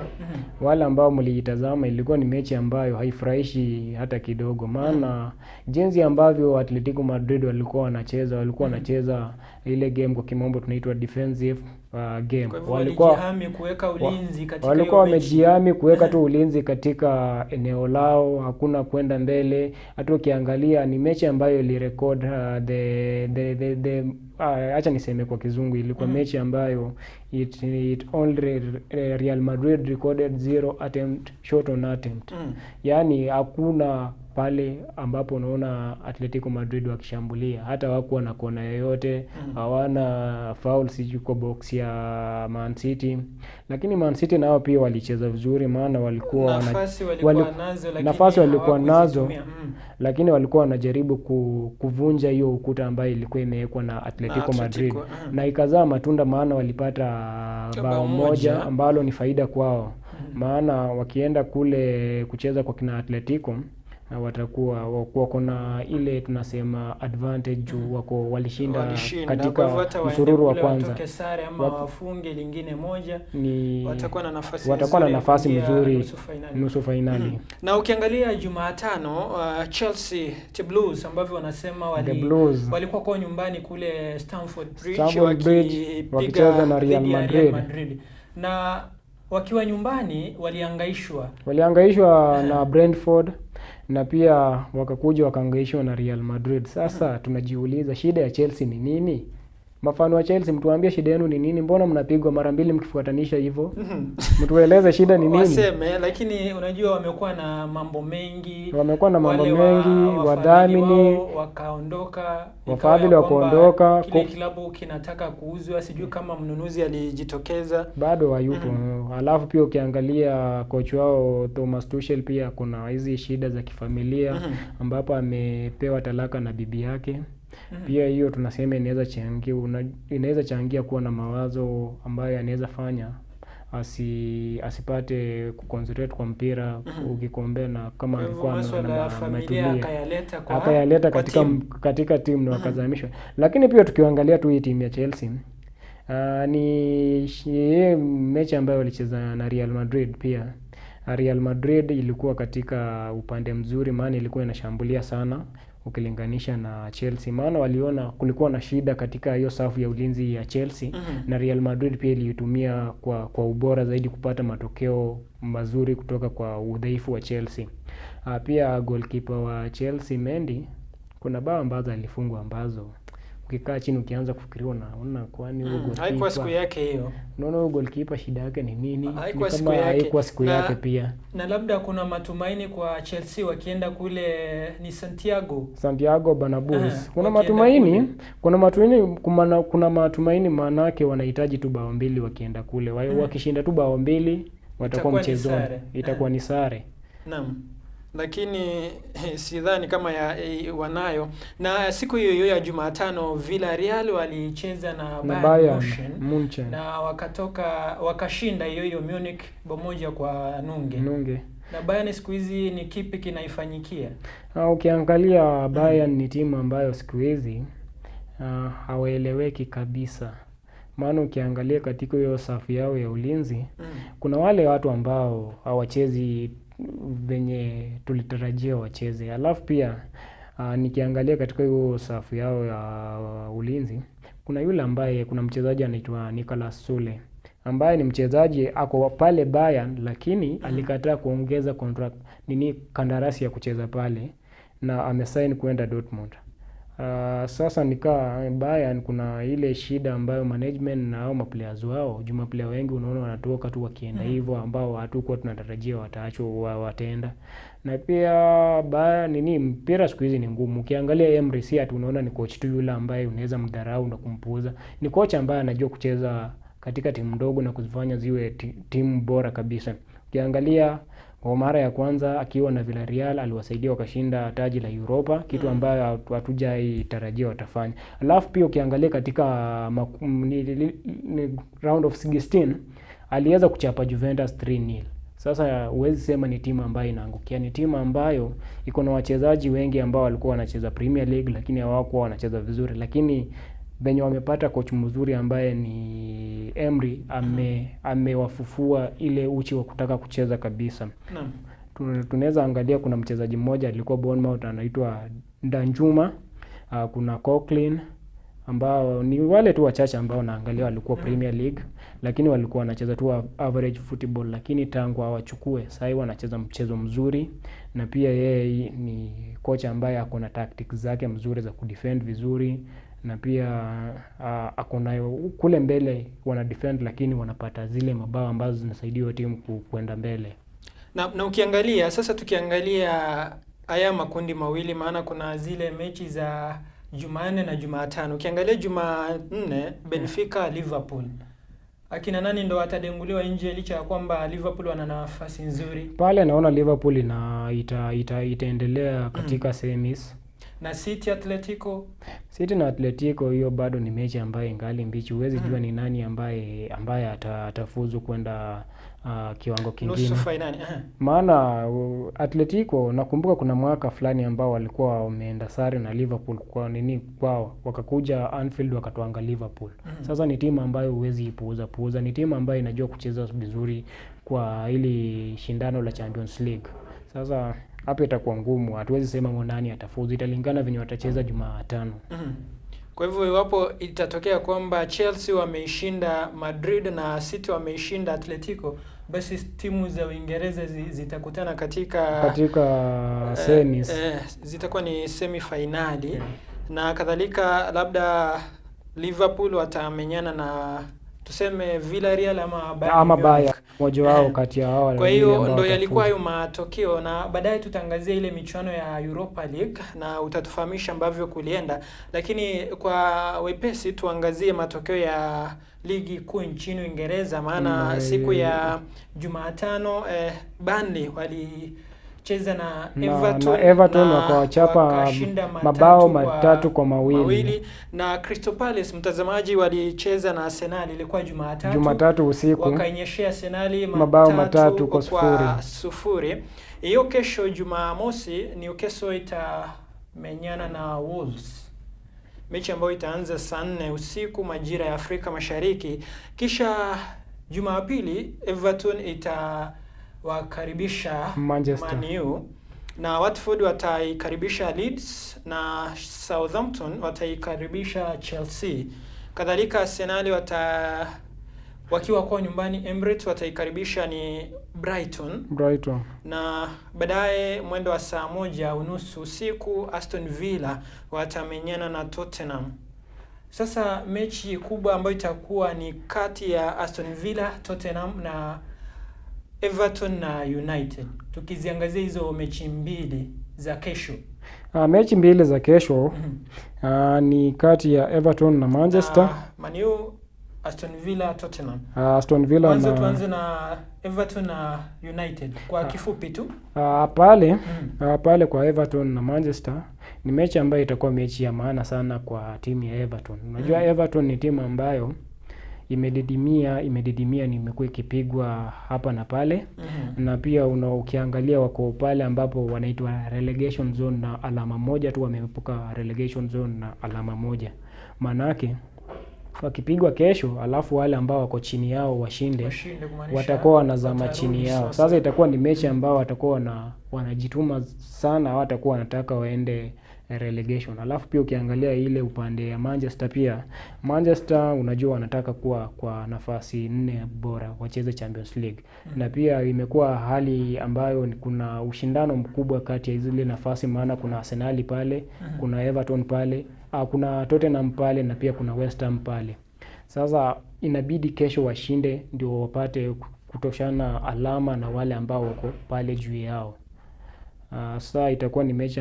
S5: wale ambao mliitazama, ilikuwa ni mechi ambayo haifurahishi hata kidogo. Maana jinsi ambavyo Atletico Madrid walikuwa wanacheza, walikuwa wanacheza ile game kwa kimombo tunaitwa defensive game.
S4: Walikuwa kuweka ulinzi katika,
S5: walikuwa wamejihami kuweka tu ulinzi katika eneo lao, hakuna kwenda mbele. Hata ukiangalia ni mechi ambayo ilirecord acha niseme kwa kizungu, ilikuwa mechi ambayo it only Real Madrid recorded 0 attempt shot on attempt. Yaani hakuna pale ambapo unaona Atletico Madrid wakishambulia, hata hawakuwa na kona yoyote, hawana foul sijui kwa box ya Man City. Lakini Man City nao pia walicheza vizuri, maana walikuwa nafasi walikuwa nazo, lakini walikuwa wanajaribu kuvunja hiyo ukuta ambayo ilikuwa imewekwa na Atletico Madrid, na ikazaa matunda, maana walipata bao moja ambalo ni faida kwao. Maana wakienda kule kucheza kwa kina Atletico watakuwa wako na ile tunasema advantage juu wako walishinda katika msururu wa kwanza.
S4: Watoke sare ama wafunge lingine moja,
S5: ni
S4: watakuwa na nafasi nzuri nusu fainali. Na ukiangalia Jumatano, Chelsea the Blues ambavyo wanasema walikuwa kwa nyumbani kule Stamford Bridge wakicheza
S5: na Real Madrid.
S4: Na wakiwa nyumbani walihangaishwa
S5: na Brentford, na pia wakakuja wakahangaishwa na Real Madrid. Sasa tunajiuliza shida ya Chelsea ni nini? Mafano wa Chelsea, mtuambie shida yenu ni nini? Mbona mnapigwa mara mbili mkifuatanisha hivyo? Mtueleze shida ni nini?
S4: Waseme, lakini unajua wamekuwa na mambo mengi.
S5: Wamekuwa na mambo mengi, wadhamini
S4: wakaondoka,
S5: wafadhili wakaondoka,
S4: kile kilabu kinataka kuuzwa, sijui kama mnunuzi alijitokeza.
S5: Bado hayupo. Alafu pia ukiangalia coach wao Thomas Tuchel pia kuna hizi shida za kifamilia ambapo amepewa talaka na bibi yake. Pia hiyo tunasema inaweza changia kuwa na mawazo ambayo yanaweza fanya asipate kuconcentrate kwa mpira ukicompare na kama
S4: Kwa hivyo
S5: angekuwa
S4: masuala ya familia
S5: ametulia
S4: akayaleta kwa
S5: akayaleta
S4: kwa
S5: katika
S4: timu.
S5: katika timu na wakazamishwa. Lakini pia tukiangalia tu hii timu ya Chelsea ni mechi ambayo walicheza na Real Madrid pia. Real Madrid ilikuwa katika upande mzuri, maana ilikuwa inashambulia sana ukilinganisha na Chelsea, maana waliona kulikuwa na shida katika hiyo safu ya ulinzi ya Chelsea na Real Madrid pia iliitumia kwa ubora zaidi kupata matokeo mazuri kutoka kwa udhaifu wa Chelsea. Pia goalkeeper wa Chelsea Mendy, kuna bao ambazo alifungwa ambazo ukikaa chini ukianza kufikiria unaona kwani huyo
S4: Haikuwa siku
S5: goalkeeper,
S4: yake hiyo.
S5: unaona huyo goalkeeper shida yake ni nini? Ni
S4: Haikuwa siku
S5: kama
S4: yake.
S5: haikuwa siku yake pia.
S4: Na labda kuna matumaini kwa Chelsea wakienda kule ni Santiago.
S5: Santiago Bernabeu. Kuna
S4: wakienda
S5: matumaini,
S4: kule.
S5: kuna matumaini, kuna matumaini maanake wanahitaji tu bao mbili wakienda kule. Wakishinda tu bao mbili watakuwa
S4: Itakuwa ni
S5: mchezoni.
S4: sare.
S5: Itakuwa ni sare.
S4: Naam. Lakini sidhani kama wanayo. Na siku hiyo hiyo ya Jumatano Villarreal walicheza na
S5: Na
S4: Bayern
S5: Bayern
S4: Munchen
S5: Munchen.
S4: na wakashinda hiyo hiyo Munich bao 1-0.
S5: Nunge.
S4: Na Bayern siku hizi ni kipi kinaifanyikia?
S5: Ukiangalia Bayern ni timu ambayo siku hizi hawaeleweki kabisa. Maana ukiangalia katika hiyo safu yao ya ulinzi kuna wale watu ambao hawachezi venye tulitarajia wacheze. Alafu pia nikiangalia katika hiyo safu yao ya ulinzi kuna yule ambaye, kuna mchezaji anaitwa Nicolas Sule ambaye ni mchezaji ako pale Bayern, lakini alikataa kuongeza contract nini kandarasi ya kucheza pale na amesign kwenda Dortmund. Sasa nikaa Bayern kuna ile shida ambayo management na hao maplayers wao, juu maplayer wengi unaona wanatoka tu wakienda hivyo, ambao hatukuwa tunatarajia wataachwa wataenda. Na pia Bayern nini, mpira siku hizi ni ngumu. Ukiangalia Emery si ati unaona ni coach tu yule ambaye unaweza mdharau na kumpuuza. Ni coach ambaye anajua kucheza katika timu ndogo na kuzifanya ziwe timu bora kabisa. Ukiangalia kwa mara ya kwanza akiwa na Villarreal aliwasaidia wakashinda taji la Europa, kitu ambayo hatujaitarajia watafanya. Alafu pia ukiangalia katika round of 16 aliweza kuchapa Juventus 3-0. Sasa huwezi sema ni timu ambayo inaangukia, ni timu ambayo iko na wachezaji wengi ambao walikuwa wanacheza Premier League lakini hawakuwa wanacheza vizuri, lakini venye wamepata coach mzuri ambaye ni Emery amewafufua ile uchi wa kutaka kucheza kabisa.
S4: Naam.
S5: Tunaweza angalia kuna mchezaji mmoja alikuwa Bournemouth anaitwa Danjuma, kuna Coquelin ambao ni wale tu wachache ambao naangalia walikuwa Premier League lakini walikuwa wanacheza tu average football, lakini tangu awachukue sasa hivi wanacheza mchezo mzuri, na pia yeye ni kocha ambaye ako na tactics zake mzuri za kudefend vizuri, na pia ako nayo kule mbele wana defend lakini wanapata zile mabao ambazo zinasaidia hiyo timu kwenda mbele.
S4: Na ukiangalia sasa, tukiangalia haya makundi mawili, maana kuna zile mechi za Jumanne na Jumatano. Ukiangalia Jumanne, Benfica Liverpool, akina nani ndo watadenguliwa nje, licha ya kwamba Liverpool wana nafasi nzuri?
S5: Pale naona Liverpool itaendelea katika semis.
S4: Na City Atletico,
S5: City na Atletico hiyo bado ni mechi ambayo ingali mbichi, huwezi jua ni nani ambaye atafuzu kwenda kiwango kingine.
S4: Nusu fainali.
S5: Maana Atletico nakumbuka kuna mwaka fulani ambao walikuwa wameenda sare na Liverpool kwa nini kwao, wakakuja Anfield wakatwanga Liverpool. Sasa ni timu ambayo huwezi ipuuza puuza, ni timu ambayo inajua kucheza vizuri kwa hili shindano la Champions League. Sasa hapo itakuwa ngumu, hatuwezi sema nani atafuzu, italingana venye watacheza Jumatano.
S4: Kwa hivyo iwapo itatokea kwamba Chelsea wameishinda Madrid na City wameishinda Atletico, basi timu za Uingereza zitakutana katika
S5: semis.
S4: Zitakuwa ni semi finali. Na kadhalika labda Liverpool watamenyana na tuseme Villarreal ama Bayern
S5: ama
S4: Munich.
S5: Bayern, mmoja wao kati ya hao.
S4: Kwa hiyo ndo yalikuwa hayo matokeo, na baadaye tutaangazia ile michuano ya Europa League na utatufahamisha ambavyo kulienda, lakini kwa wepesi tuangazie matokeo ya ligi kuu nchini Uingereza, maana siku ya Jumatano Burnley walicheza na Everton,
S5: na Everton
S4: na
S5: wakawachapa
S4: wakashinda
S5: mabao 3-2.
S4: Na Crystal Palace, mtazamaji, walicheza na Arsenal, ilikuwa Jumatatu.
S5: Jumatatu usiku
S4: wakainyeshea Arsenal
S5: mabao 3-0.
S4: Hiyo kesho Jumamosi Newcastle itamenyana na Wolves, mechi ambayo itaanza saa 4 usiku majira ya Afrika Mashariki. Kisha Jumapili Everton itawakaribisha
S5: Manchester
S4: Man U, na Watford wataikaribisha Leeds, na Southampton wataikaribisha Chelsea. Kadhalika Arsenal wakiwa kwa nyumbani Emirates wataikaribisha ni Brighton. Na baadaye mwendo wa saa 1:30 usiku Aston Villa watamenyana na Tottenham. Sasa mechi kubwa ambayo itakuwa ni kati ya Aston Villa, Tottenham na Everton na United. Tukiziangazia hizo mechi mbili za kesho.
S5: Mechi mbili za kesho ni kati ya Everton na Manchester.
S4: Na Man U, Aston Villa, Tottenham.
S5: Aston Villa
S4: Mwanzo
S5: na
S4: tuanze na Everton na United kwa kifupi tu.
S5: Pale pale kwa Everton na Manchester ni mechi ambayo itakuwa mechi ya maana sana kwa timu ya Everton. Unajua Everton ni timu ambayo imedidimia ni imekuwa ikipigwa hapa na pale. Na pia ukiangalia wako pale ambapo wanaitwa relegation zone na alama moja tu, wameepuka relegation zone na alama moja. Maanake wakipigwa kesho alafu wale ambao wako chini yao washinde, watakuwa wanazama chini yao. Sasa itakuwa ni mechi ambao watakuwa wanajituma sana, watakuwa wanataka waende relegation. Alafu pia ukiangalia ile upande ya Manchester pia, Manchester unajua wanataka kuwa kwa nafasi 4 bora wacheze Champions League. Na pia imekuwa hali ambayo kuna ushindano mkubwa kati ya zile nafasi, maana kuna Arsenal pale, kuna Everton pale, kuna Tottenham pale na pia kuna West Ham pale. Sasa inabidi kesho washinde ndio wapate kutoshana alama na wale ambao wako pale juu yao. Sasa itakuwa ni mechi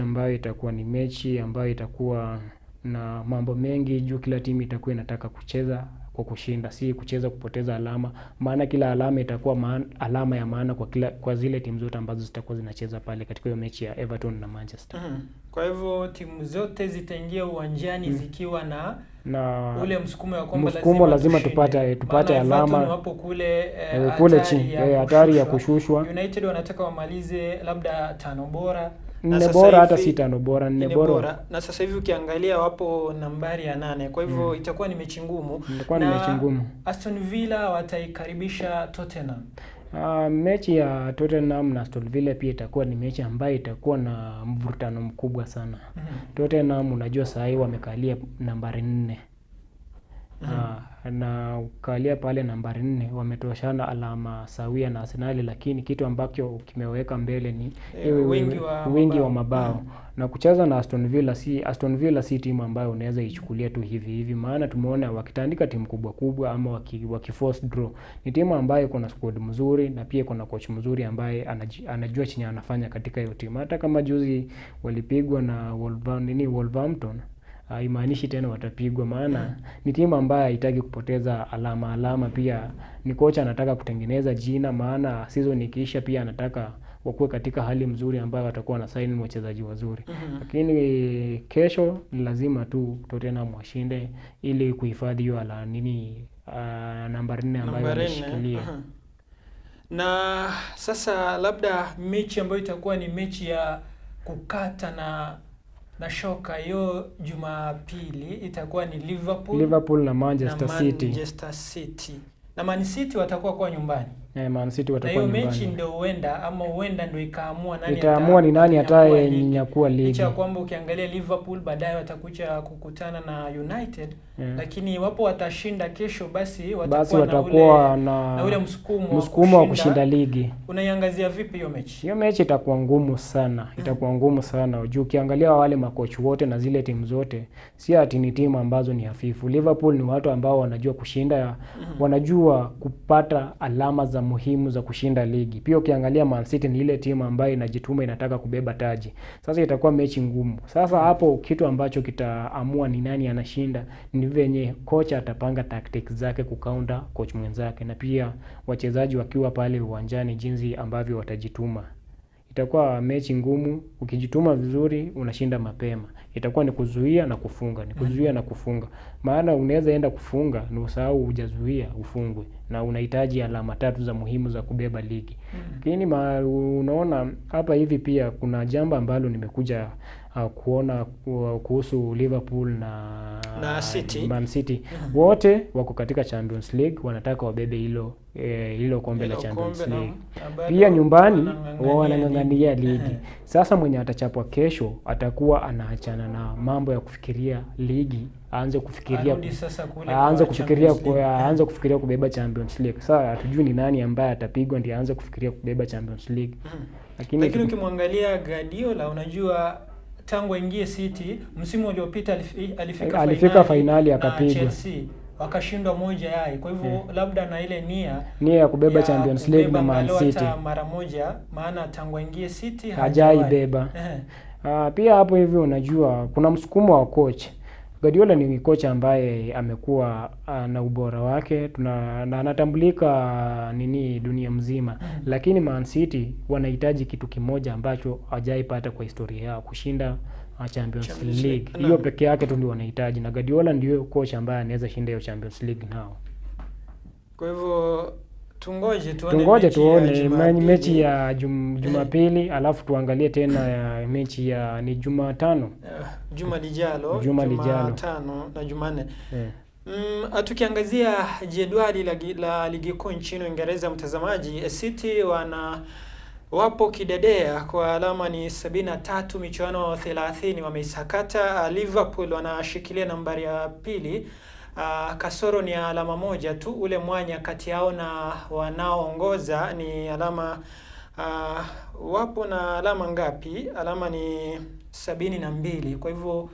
S5: ambayo itakuwa na mambo mengi juu kila timu itakuwa inataka kucheza kwa kushinda, si kucheza kupoteza alama, maana kila alama itakuwa alama ya maana kwa zile timu zote ambazo zitakuwa zinacheza pale katika hiyo mechi ya Everton na Manchester.
S4: Kwa hivyo timu zote zitaingia uwanjani zikiwa na ule msukumo wa kwamba
S5: lazima tupate alama.
S4: Wapo kule
S5: kule chini hatari ya kushushwa.
S4: United wanataka wamalize labda 5 bora,
S5: 4 bora, hata si 5 bora, 4 bora.
S4: Na sasa hivi ukiangalia wapo nambari ya 8. Kwa hivyo itakuwa ni mechi ngumu.
S5: Itakuwa ni mechi ngumu.
S4: Aston Villa wataikaribisha Tottenham.
S5: Mechi ya Tottenham na Aston Villa pia itakuwa ni mechi ambayo itakuwa na mvurutano mkubwa sana. Tottenham unajua saa hii wamekalia nambari 4. Na ukalia pale nambari 4 wametoshana alama sawia na Arsenal, lakini kitu ambacho kimeweka mbele ni wingi wa mabao. Na kucheza na Aston Villa, Aston Villa si timu ambayo unaweza ichukulia tu hivi hivi, maana tumeona wakitandika timu kubwa kubwa ama wakiforce draw. Ni timu ambayo iko na squad mzuri na pia iko na coach mzuri ambaye anajua chenye anafanya katika hiyo timu. Hata kama juzi walipigwa na Wolverhampton, haimaanishi tena watapigwa, maana ni timu ambayo haitaki kupoteza alama. Pia ni kocha anataka kutengeneza jina, maana season ikiisha pia anataka wakuwe katika hali mzuri ambayo watakuwa na sign wachezaji wazuri. Lakini kesho ni lazima tu Tottenham washinde ili kuhifadhi hiyo nambari 4 ambayo wameshikilia.
S4: Na sasa labda mechi ambayo itakuwa ni mechi ya kukata na shoka hiyo Jumapili itakuwa ni Liverpool
S5: na Manchester City.
S4: Manchester City. Na Man City watakuwa kwa nyumbani.
S5: Man City watakuwa nyumbani.
S4: Na hiyo mechi ndio huenda ndio ikaamua nani
S5: itaamua ni nani atakayenyakua ligi.
S4: Licha kwamba ukiangalia Liverpool baadaye watakuja kukutana na United, lakini iwapo watashinda kesho basi watakuwa na ule msukumo
S5: wa kushinda ligi.
S4: Unaiangazia vipi hiyo mechi?
S5: Hiyo mechi itakuwa ngumu sana. Itakuwa ngumu sana. Juu ukiangalia wale makochi wote na zile timu zote, si ati ni timu ambazo ni hafifu. Liverpool ni watu ambao wanajua kushinda, wanajua kupata alama za muhimu za kushinda ligi. Pia ukiangalia Man City ni ile timu ambayo inajituma, inataka kubeba taji. Sasa itakuwa mechi ngumu. Sasa hapo kitu ambacho kitaamua ni nani anashinda ni venye kocha atapanga tactics zake kukaunta coach mwenzake, na pia wachezaji wakiwa pale uwanjani jinsi ambavyo watajituma. Itakuwa mechi ngumu, ukijituma vizuri unashinda mapema. Itakuwa ni kuzuia na kufunga, ni kuzuia na kufunga. Maana unaweza enda kufunga na usahau hujazuia ufungwe, na unahitaji alama 3 za muhimu za kubeba ligi. Lakini unaona hapa hivi pia kuna jambo ambalo nimekuja kuona kuhusu Liverpool na
S4: City.
S5: Man City. Wote wako katika Champions League, wanataka wabebe hilo kombe la Champions League. Pia nyumbani wanang'ang'ania ligi. Sasa mwenye atachapwa kesho atakuwa anaachana na mambo ya kufikiria ligi, aanze kufikiria kubeba Champions League. Sasa hatujui ni nani ambaye atapigwa ndiye aanze kufikiria kubeba Champions League.
S4: Lakini ukimwangalia Guardiola, unajua tangu aingie City msimu uliopita alifika
S5: finali akapigwa
S4: Chelsea, wakashindwa moja yai. Kwa hivyo labda na ile nia
S5: ya kubeba Champions League na Man City
S4: mara moja, maana tangu aingie City
S5: hajaibeba. Pia hapo hivi unajua kuna msukumo wa coach. Guardiola ni kocha ambaye amekuwa na ubora wake na anatambulika nini dunia mzima. Lakini Man City wanahitaji kitu kimoja ambacho hajaipata kwa historia yao, kushinda Champions League. Hiyo peke yake tu ndio wanahitaji, na Guardiola ndio kocha ambaye anaweza shinda hiyo Champions League nao.
S4: Kwa hivyo tungoje
S5: tuone mechi ya Jumapili, alafu tuangalie tena ya mechi ya ni Jumatano.
S4: Juma lijalo, Jumatano na Jumanne. Tukiangazia jedwali la ligi kuu nchini Uingereza, mtazamaji, City wapo kidedea kwa alama ni 73, michuano 30 wameisakata. Liverpool wanashikilia nambari ya pili, kasoro ni alama moja tu, ule mwanya kati yao na wanaoongoza ni alama wapo na alama ngapi? Alama ni 72. Kwa hivyo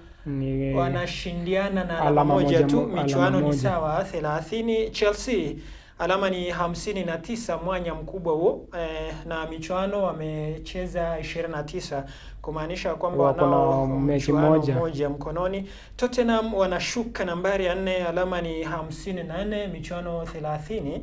S4: wanashindiana na alama moja tu, michuano ni sawa 30. Chelsea alama ni 59, mwanya mkubwa huo, na michuano wamecheza 29, kumaanisha kwamba wanao mechi moja mkononi. Tottenham wanashuka nambari ya 4, alama ni 54, michuano 30,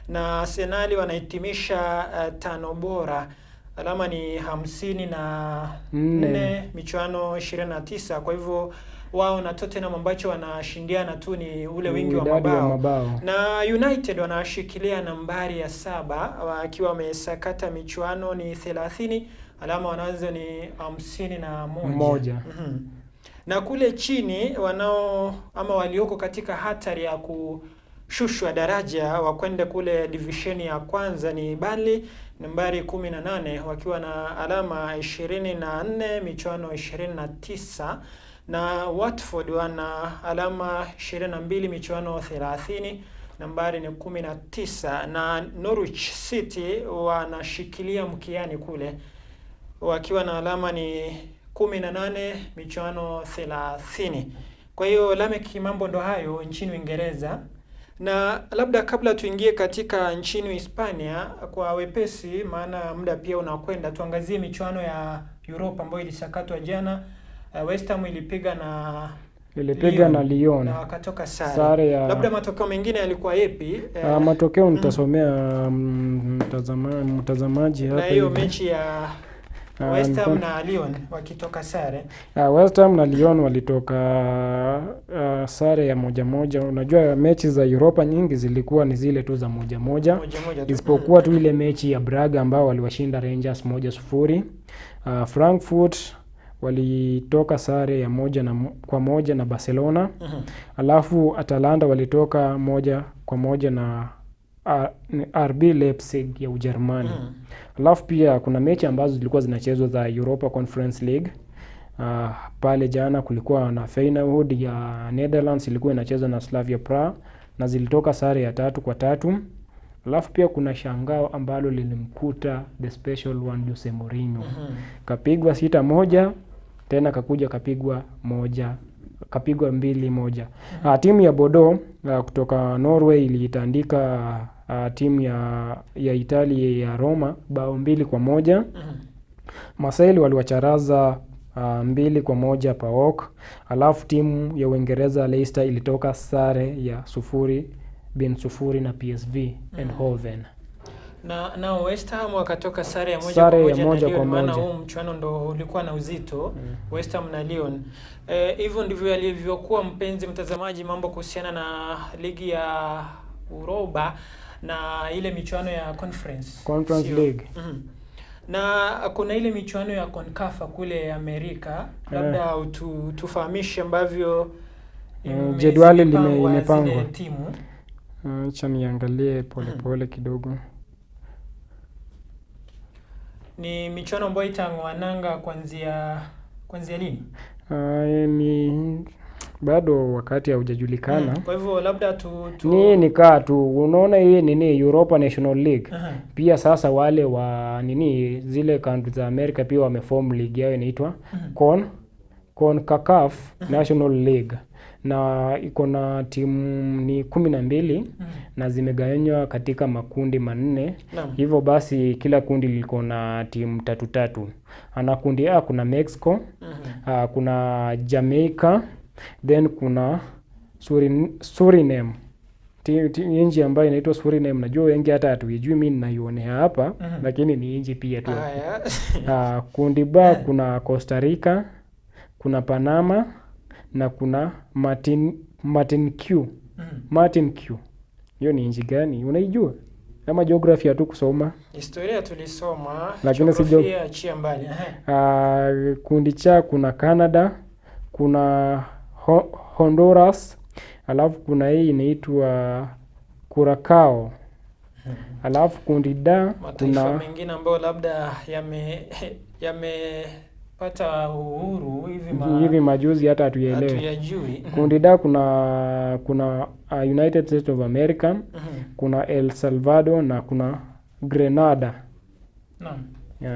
S4: na Arsenal wanahitimisha 5 bora, alama ni 54, michuano 29. Kwa hivyo wao na Tottenham ambacho wanashindiana tu ni ule wingi wa mabao. Na United wanashikilia nambari ya 7 wakiwa wamesakata michuano ni 30, alama wanazo ni 51. Na kule chini wanao ama walioko katika hatari ya kushushwa daraja wakwenda kule divisheni ya kwanza ni Burnley nambari 18 wakiwa na alama 24, michuano 29, na Watford wana alama 22, michuano 30, nambari ni 19, na Norwich City wanashikilia mkiani kule wakiwa na alama ni 18, michuano 30. Kwa hiyo Lameck, mambo ndo hayo nchini Uingereza. Na labda kabla tuingie katika nchini Hispania kwa wepesi, maana muda pia unakwenda, tuangazie michuano ya Europa ambayo ilisakatwa jana. West Ham ilipiga na Lyon na wakatoka sare ya... Labda matokeo mengine yalikuwa yapi?
S5: Matokeo nitasomea mtazamaji hapa.
S4: Na hiyo mechi ya West Ham na Lyon wakitoka sare.
S5: West Ham na Lyon walitoka sare ya 1-1. Unajua mechi za Europa nyingi zilikuwa ni zile tu za 1-1. Isipokuwa tu ile mechi ya Braga ambao waliwashinda Rangers 1-0. Frankfurt walitoka sare ya 1-1 na Barcelona. Alafu Atalanta walitoka 1-1 na RB Leipzig ya Ujerumani. Alafu pia kuna mechi ambazo zilikuwa zinachezwa za Europa Conference League. Pale jana kulikuwa na Feyenoord ya Netherlands ilikuwa inacheza na Slavia Praha na zilitoka sare ya 3-3. Alafu pia kuna shangao ambalo lilimkuta the special one Jose Mourinho. Kapigwa 6-1, tena kakuja kapigwa 2-1. Timu ya Bordeaux kutoka Norway iliitandika timu ya Italia ya Roma bao 2-1. Marseille waliwacharaza 2-1 PAOK. Alafu timu ya Uingereza Leicester ilitoka sare ya 0-0 na PSV Eindhoven.
S4: Na West Ham wakatoka sare ya moja
S5: Sare
S4: kwa
S5: ya
S4: moja na
S5: moja
S4: Lyon,
S5: kwa
S4: maana
S5: moja.
S4: huu mchuano ndo ulikuwa na uzito West Ham na Lyon. Hivyo ndivyo yalivyokuwa, mpenzi mtazamaji, mambo kuhusiana na ligi ya Uroba na ile michuano ya Conference,
S5: Conference
S4: Sio?
S5: League.
S4: Na kuna ile michuano ya CONCACAF kule Amerika, labda tufahamishe ambavyo
S5: Jedwali
S4: zimepangwa zile
S5: imepangwa.
S4: timu.
S5: Acha niangalie polepole kidogo.
S4: Ni michuano ambayo itang'oa nanga kuanzia lini?
S5: Ni bado wakati haujajulikana.
S4: Kwa hivyo labda tu
S5: Ni kaa tu unaona hii nini Europa National League.
S4: Aha.
S5: Pia sasa wale wa nini zile country za Amerika pia wameform league yao inaitwa CONCACAF National League na iko na timu ni 12 na zimegawanywa katika makundi 4.
S4: Naam.
S5: Hivyo basi kila kundi liko na timu tatu tatu. Ana kundi A kuna Mexico, kuna Jamaica, then kuna Suriname. Nchi ambayo inaitwa Suriname, najua wengi hata hatuijui, mimi ninaionea hapa lakini ni nchi pia tu.
S4: Haya.
S5: Kundi B kuna Costa Rica, kuna Panama na kuna Martin Q. Martin Q. Hiyo ni nchi gani? Unaijua? Kama geography hatu kusoma.
S4: Historia tulisoma,
S5: Lakini si
S4: jiografia achia mbali.
S5: Kundi cha kuna Canada, kuna Honduras, alafu kuna hii inaitwa Curacao. Alafu kundi D
S4: Mataifa
S5: kuna
S4: mengine ambayo labda yamepata uhuru
S5: hivi majuzi hata hatuielewi.
S4: hatuyajui.
S5: Kundi D kuna United States of America, kuna El Salvador na kuna Grenada.
S4: Naam.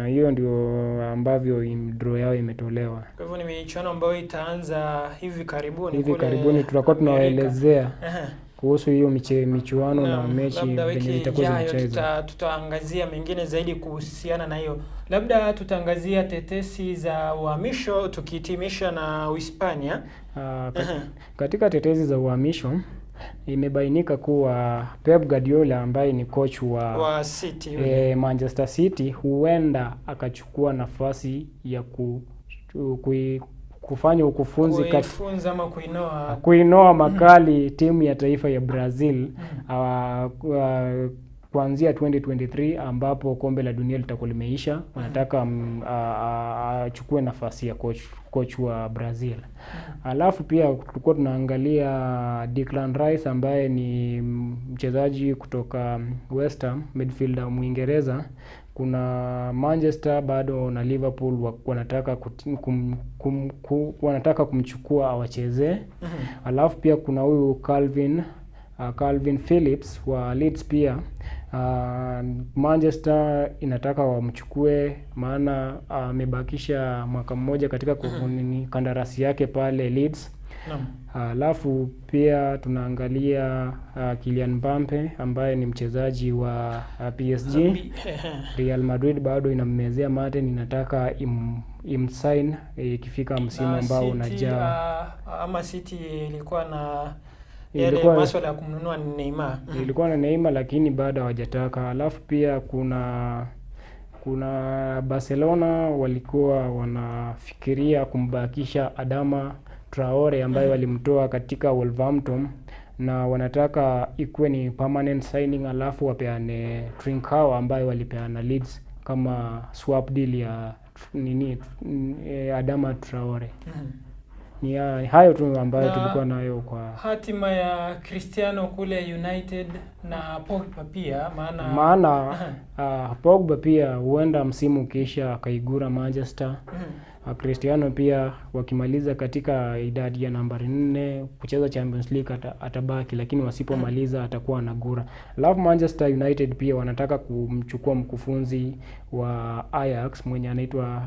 S5: Hiyo ndio ambavyo draw yao imetolewa.
S4: Kwa hivyo ni michuano ambayo itaanza hivi karibuni.
S5: Hivi
S4: kule
S5: karibuni tutakuwa
S4: Amerika.
S5: tunawaelezea
S4: Aha.
S5: kuhusu hiyo michuano na
S4: Naam,
S5: mechi
S4: labda
S5: venye
S4: wiki
S5: zitakuwa
S4: ijayo
S5: zinachezwa.
S4: tutaangazia mengine zaidi kuhusiana na hiyo. Labda tutaangazia tetesi za uhamisho tukihitimisha na Uhispania.
S5: Katika tetesi za uhamisho imebainika kuwa Pep Guardiola ambaye ni coach wa
S4: City yule.
S5: Manchester City huenda akachukua nafasi ya kufanya ukufunzi
S4: Kuifunza ama kuinoa
S5: kuinoa makali timu ya taifa ya Brazil kuanzia 2023 ambapo kombe la dunia litakuwa limeisha. Wanataka achukue nafasi ya coach wa Brazil. Alafu pia tulikuwa tunaangalia Declan Rice ambaye ni mchezaji kutoka West Ham, midfielder Mwingereza. Kuna Manchester bado na Liverpool wanataka kumchukua awachezee. Alafu pia kuna huyu Calvin Phillips wa Leeds pia. Manchester inataka wamchukue maana amebakisha mwaka mmoja katika kandarasi yake pale Leeds. Alafu pia tunaangalia Kylian Mbappe ambaye ni mchezaji wa PSG. Real Madrid bado inammezea mate, inataka imsign ikifika msimu ambao unajaa.
S4: Ama City ilikuwa na yale masuala ya kumnunua Neymar.
S5: Ilikuwa na Neymar lakini bado hawajataka. Alafu pia kuna Barcelona walikuwa wanafikiria kumbakisha Adama Traore ambaye walimtoa katika Wolverhampton na wanataka ikuwe ni permanent signing, alafu wapeane Trincao ambaye walipeana Leeds kama swap deal ya nini Adama Traore. Ni hayo tu ambayo tulikuwa nayo kwa
S4: hatima ya Cristiano kule United na Pogba pia, maana
S5: Pogba pia huenda msimu ukiisha akaigura Manchester. Cristiano pia wakimaliza katika idadi ya nambari 4 kucheza Champions League atabaki, lakini wasipomaliza atakuwa anagura. Alafu Manchester United pia wanataka kumchukua mkufunzi wa Ajax mwenye anaitwa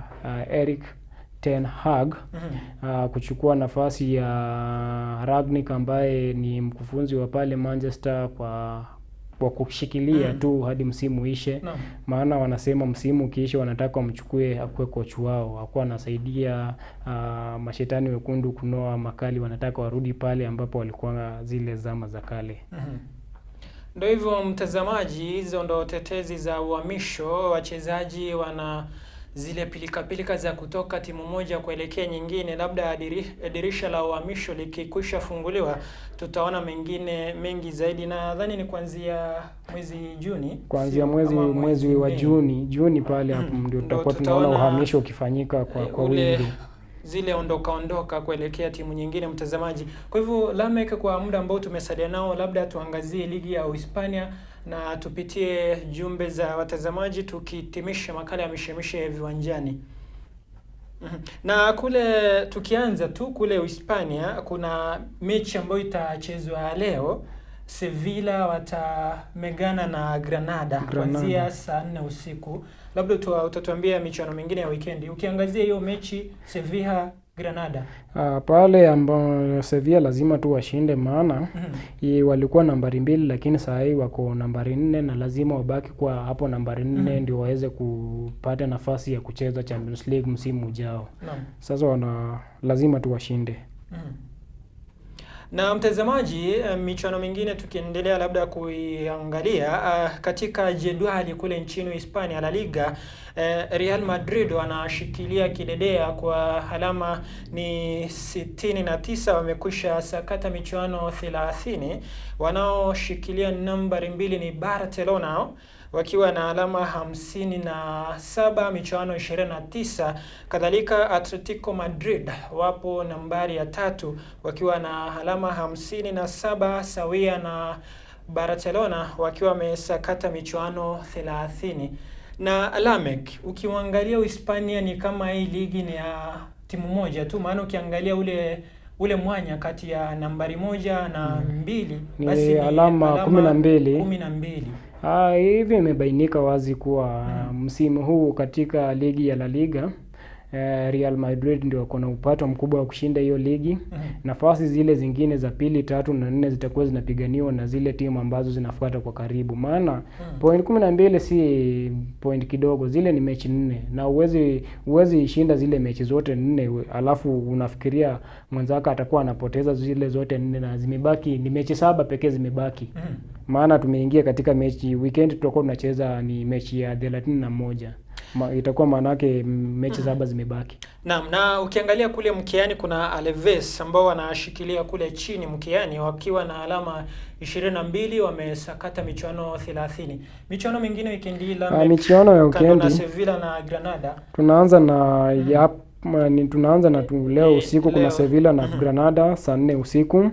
S5: Erik ten Hag kuchukua nafasi ya Rangnick ambaye ni mkufunzi wa pale Manchester kwa kushikilia tu hadi msimu ishe. Maana wanasema msimu ukiisha wanataka wamchukue akuwe coach wao, akuwa anasaidia mashetani wekundu kunoa makali, wanataka warudi pale ambapo walikuwa zile zama za kale.
S4: Ndio hivyo mtazamaji, hizo ndo tetezi za uhamisho. Wachezaji wana zile pilikapilika za kutoka timu moja kuelekea nyingine. Labda dirisha la uhamisho likikwisha funguliwa, tutaona mengine mengi zaidi. Nadhani ni kuanzia mwezi Juni,
S5: Kuanzia mwezi wa Juni pale hapo ndio tutakuwa tunaona uhamisho ukifanyika kwa wingi,
S4: zile ondoka ondoka kuelekea timu nyingine, mtazamaji. Kwa hivyo Lamek, kwa muda ambao tumesalia nao, labda tuangazie ligi ya Uhispania na tupitie jumbe za watazamaji tukihitimisha makala ya mishemishe viwanjani. Na kule tukianza tu kule Uhispania, kuna mechi ambayo itachezwa leo. Sevilla watamegana na Granada kuanzia saa 4 usiku. Labda utatuambia michuano mingine ya weekendi ukiangazia hiyo mechi Sevilla Granada.
S5: Pale ambao Sevilla lazima tu washinde, maana walikuwa nambari 2 lakini saa hii wako nambari 4 na lazima wabaki kwa hapo nambari 4 ndio waweze kupata nafasi ya kucheza Champions League msimu ujao. Sasa lazima tu washinde.
S4: Na mtazamaji, michuano mingine tukiendelea labda kuiangalia katika jedwali kule nchini Hispania, La Liga, Real Madrid wanashikilia kidedea kwa alama ni 69, wamekwisha sakata michuano 30. Wanaoshikilia nambari 2 ni Barcelona wakiwa na alama 57, michuano 29. Kadhalika Atletico Madrid wapo nambari ya 3 wakiwa na alama 57 sawia na Barcelona wakiwa wamesakata michuano 30. Na Lamek, ukiangalia Hispania ni kama hii ligi ni ya timu moja tu, maana ukiangalia ule mwanya kati ya nambari 1 na 2
S5: basi ni alama 12. Hivi imebainika wazi kuwa msimu huu katika ligi ya La Liga Real Madrid ndio wako na upato mkubwa wa kushinda hiyo ligi. Nafasi zile zingine za pili, 3 na 4 zitakuwa zinapiganiwa na zile timu ambazo zinafuata kwa karibu. Maana point 12 si point kidogo, zile ni mechi 4 na uwezi ishinda zile mechi zote 4, alafu unafikiria mwenzako atakuwa anapoteza zile zote 4 na zimebaki ni mechi 7 pekee zimebaki. Maana tumeingia katika mechi weekend tutakuwa tunacheza ni mechi ya 31. Itakuwa maanake mechi 7 zimebaki.
S4: Naam, na ukiangalia kule mkiani kuna Alaves ambao wanashikilia kule chini mkiani wakiwa na alama 22, wamesakata michuano 30. Michuano mingine weekend hii la
S5: michuano ya weekend
S4: na Sevilla na Granada.
S5: Tunaanza na tunaanza na leo usiku kuna Sevilla na Granada saa 4 usiku.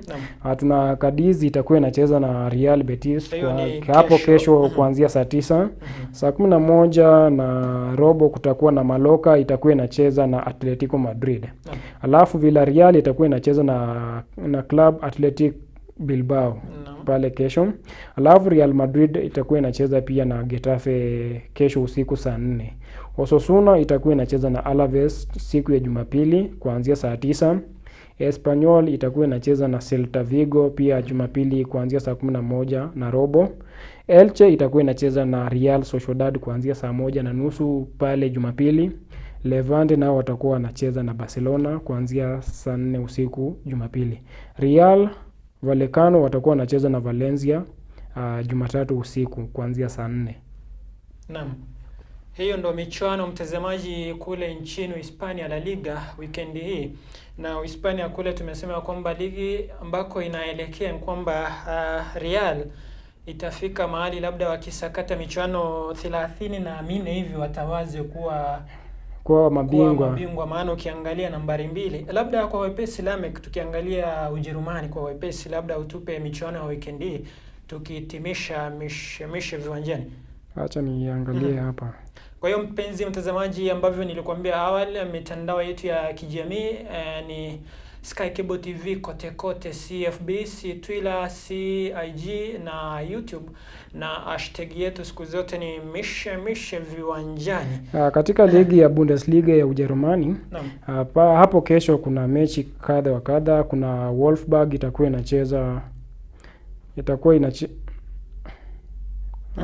S5: Tuna Cadiz itakuwa inacheza na Real Betis hapo kesho kuanzia saa 9. Saa 11 na robo kutakuwa na Mallorca itakuwa inacheza na Atletico Madrid. Alafu Villarreal itakuwa inacheza na Club Athletic Bilbao pale kesho. Alafu Real Madrid itakuwa inacheza pia na Getafe kesho usiku saa 4. Osasuna itakuwa inacheza na Alaves siku ya Jumapili kuanzia saa 9. Espanyol itakuwa inacheza na Celta Vigo pia Jumapili kuanzia saa 11 na robo. Elche itakuwa inacheza na Real Sociedad kuanzia saa 1:30 pale Jumapili. Levante nao watakuwa wanacheza na Barcelona kuanzia saa 4 usiku Jumapili. Real Vallecano watakuwa wanacheza na Valencia Jumatatu usiku kuanzia saa 4.
S4: Naam. Hiyo ndo michuano mtazamaji kule nchini Hispania, La Liga weekend hii. Na Hispania kule tumesema kwamba ligi ambako inaelekea kwamba Real itafika mahali labda wakisakata michuano 34 hivi watawaze kuwa mabingwa, maana ukiangalia nambari 2 labda kwa wepesi Lamek, tukiangalia Ujerumani kwa wepesi labda utupe michuano ya weekend hii tukihitimisha mishemishe viwanjani.
S5: Acha niangalie hapa.
S4: Kwa hiyo mpenzi mtazamaji, ambavyo nilikwambia awali, mitandao yetu ya kijamii ni Sky Cable TV kote kote, CFB, C Twitter, CIG na YouTube, na hashtag yetu siku zote ni mishe mishe viwanjani.
S5: Katika ligi ya Bundesliga ya Ujerumani hapo kesho kuna mechi kadha wa kadha. Kuna Wolfsburg itakuwa inacheza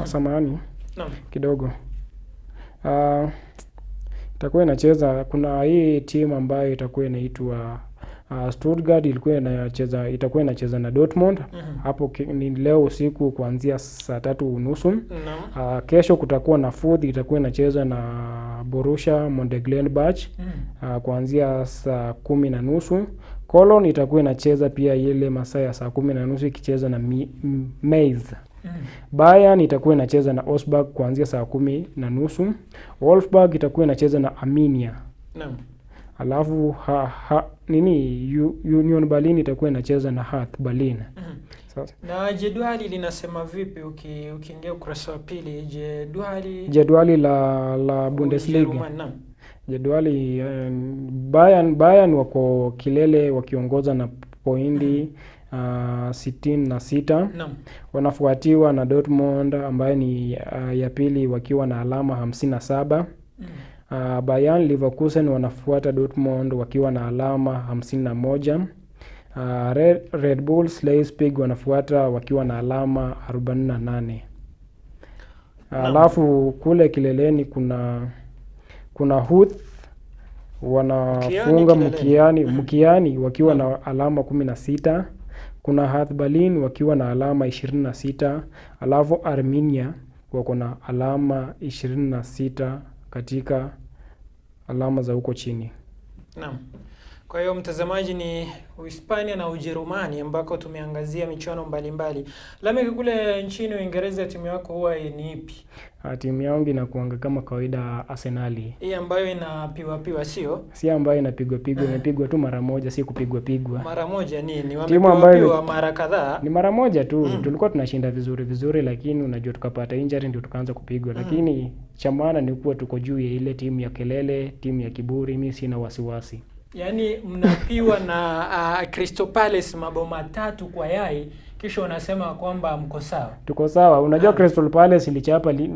S5: samahani kidogo. Itakuwa inacheza, kuna hii timu ambayo itakuwa inaitwa Stuttgart ilikuwa inacheza itakuwa inacheza na Dortmund hapo ni leo usiku kuanzia saa 3:30. Kesho kutakuwa na Fürth itakuwa inacheza na Borussia Mönchengladbach kuanzia saa 10:30. Cologne itakuwa inacheza pia ile masaa ya saa 10:30 ikicheza na Mainz. Bayern itakuwa inacheza na Augsburg kuanzia saa 10:30. Wolfsburg itakuwa inacheza na Arminia.
S4: Naam.
S5: Alafu Union Berlin itakuwa inacheza na Hertha Berlin. Sasa
S4: Na jedwali linasema vipi ukiingia ukurasa wa pili jedwali
S5: jedwali la Bundesliga.
S4: Naam.
S5: Jedwali Bayern wako kilele wakiongoza na pointi 66.
S4: Naam.
S5: Wanafuatiwa na Dortmund ambaye ni ya pili wakiwa na alama 57. Bayern Leverkusen wanafuata Dortmund wakiwa na alama 51. Red Bull Leipzig wanafuata wakiwa na alama 48. Alafu kule kileleni kuna Huth wanafunga mkiani wakiwa na alama 16. Kuna Hertha Berlin wakiwa na alama 26. Alafu Arminia wako na alama 26 katika alama za huko chini.
S4: Naam. Kwa hiyo mtazamaji, ni Uhispania na Ujerumani ambako tumeangazia michuano mbalimbali. Lameck, kule nchini Uingereza timu yako huwa ni ipi?
S5: Timu yangu inakuanga kama kawaida Arsenali.
S4: Hii ambayo inapiwa piwa, sio?
S5: Si ambayo inapigwa pigwa, imepigwa tu mara moja, si kupigwa pigwa.
S4: Mara moja nini?
S5: Timu ambayo
S4: Wamepiwa mara kadhaa.
S5: Ni mara moja tu. Tulikuwa tunashinda vizuri vizuri, lakini unajua tukapata injury ndio tukaanza kupigwa. Lakini cha maana ni kuwa tuko juu ya ile timu ya kelele, timu ya kiburi, mimi sina wasiwasi.
S4: Yaani mnapiwa na Crystal Palace mabao 3 kwa yai, kisha unasema kwamba mko sawa.
S5: Tuko sawa. Unajua Crystal Palace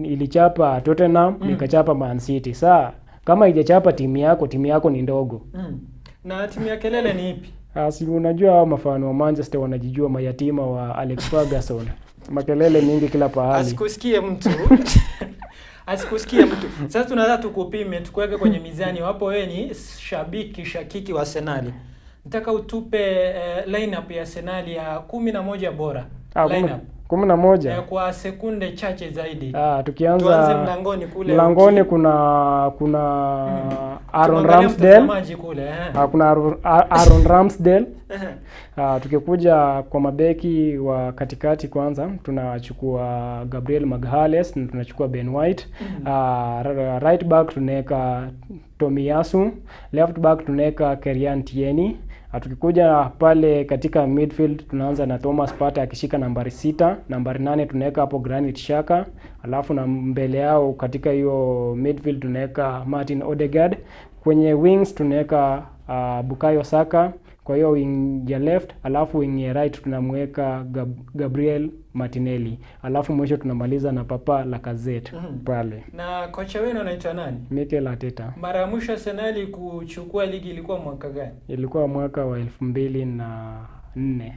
S5: ilichapa Tottenham, ikachapa Man City. Saa kama haijachapa timu yako ni ndogo.
S4: Na timu ya kelele ni ipi?
S5: Si unajua hao mafano wa Manchester wanajijua mayatima wa Alex Ferguson. Makelele mingi kila pahali.
S4: Asikusikie mtu. Asikusikie mtu. Sasa tunataka tukupime, tukuweke kwenye mizani. Wapo wewe ni shabiki shakiki wa Arsenal. Nataka utupe lineup ya Arsenal ya 11 bora. Lineup
S5: 11.
S4: Kwa sekunde chache zaidi.
S5: Tukianza
S4: tuanze mlangoni kule.
S5: Mlangoni kuna Aaron Ramsdale.
S4: Kule,
S5: kuna Aaron Ramsdale. Tukikuja kwa mabeki wa katikati kwanza tunachukua Gabriel Magalhaes na tunachukua Ben White. Right back tunaweka Tomiyasu, left back tunaweka Kieran Tierney. Tukikuja pale katika midfield tunaanza na Thomas Partey akishika nambari 6, nambari 8 tunaweka hapo Granit Xhaka, alafu na mbele yao katika hiyo midfield tunaweka Martin Odegaard. Kwenye wings tunaweka Bukayo Saka kwa hiyo wing ya left, alafu wing ya right tunamweka Gabriel Martinelli, alafu mwisho tunamaliza na Papa Lacazette pale.
S4: Na kocha wenu anaitwa nani?
S5: Mikel Arteta.
S4: Mara ya mwisho Arsenal kuchukua ligi ilikuwa mwaka gani?
S5: Ilikuwa mwaka wa 2004.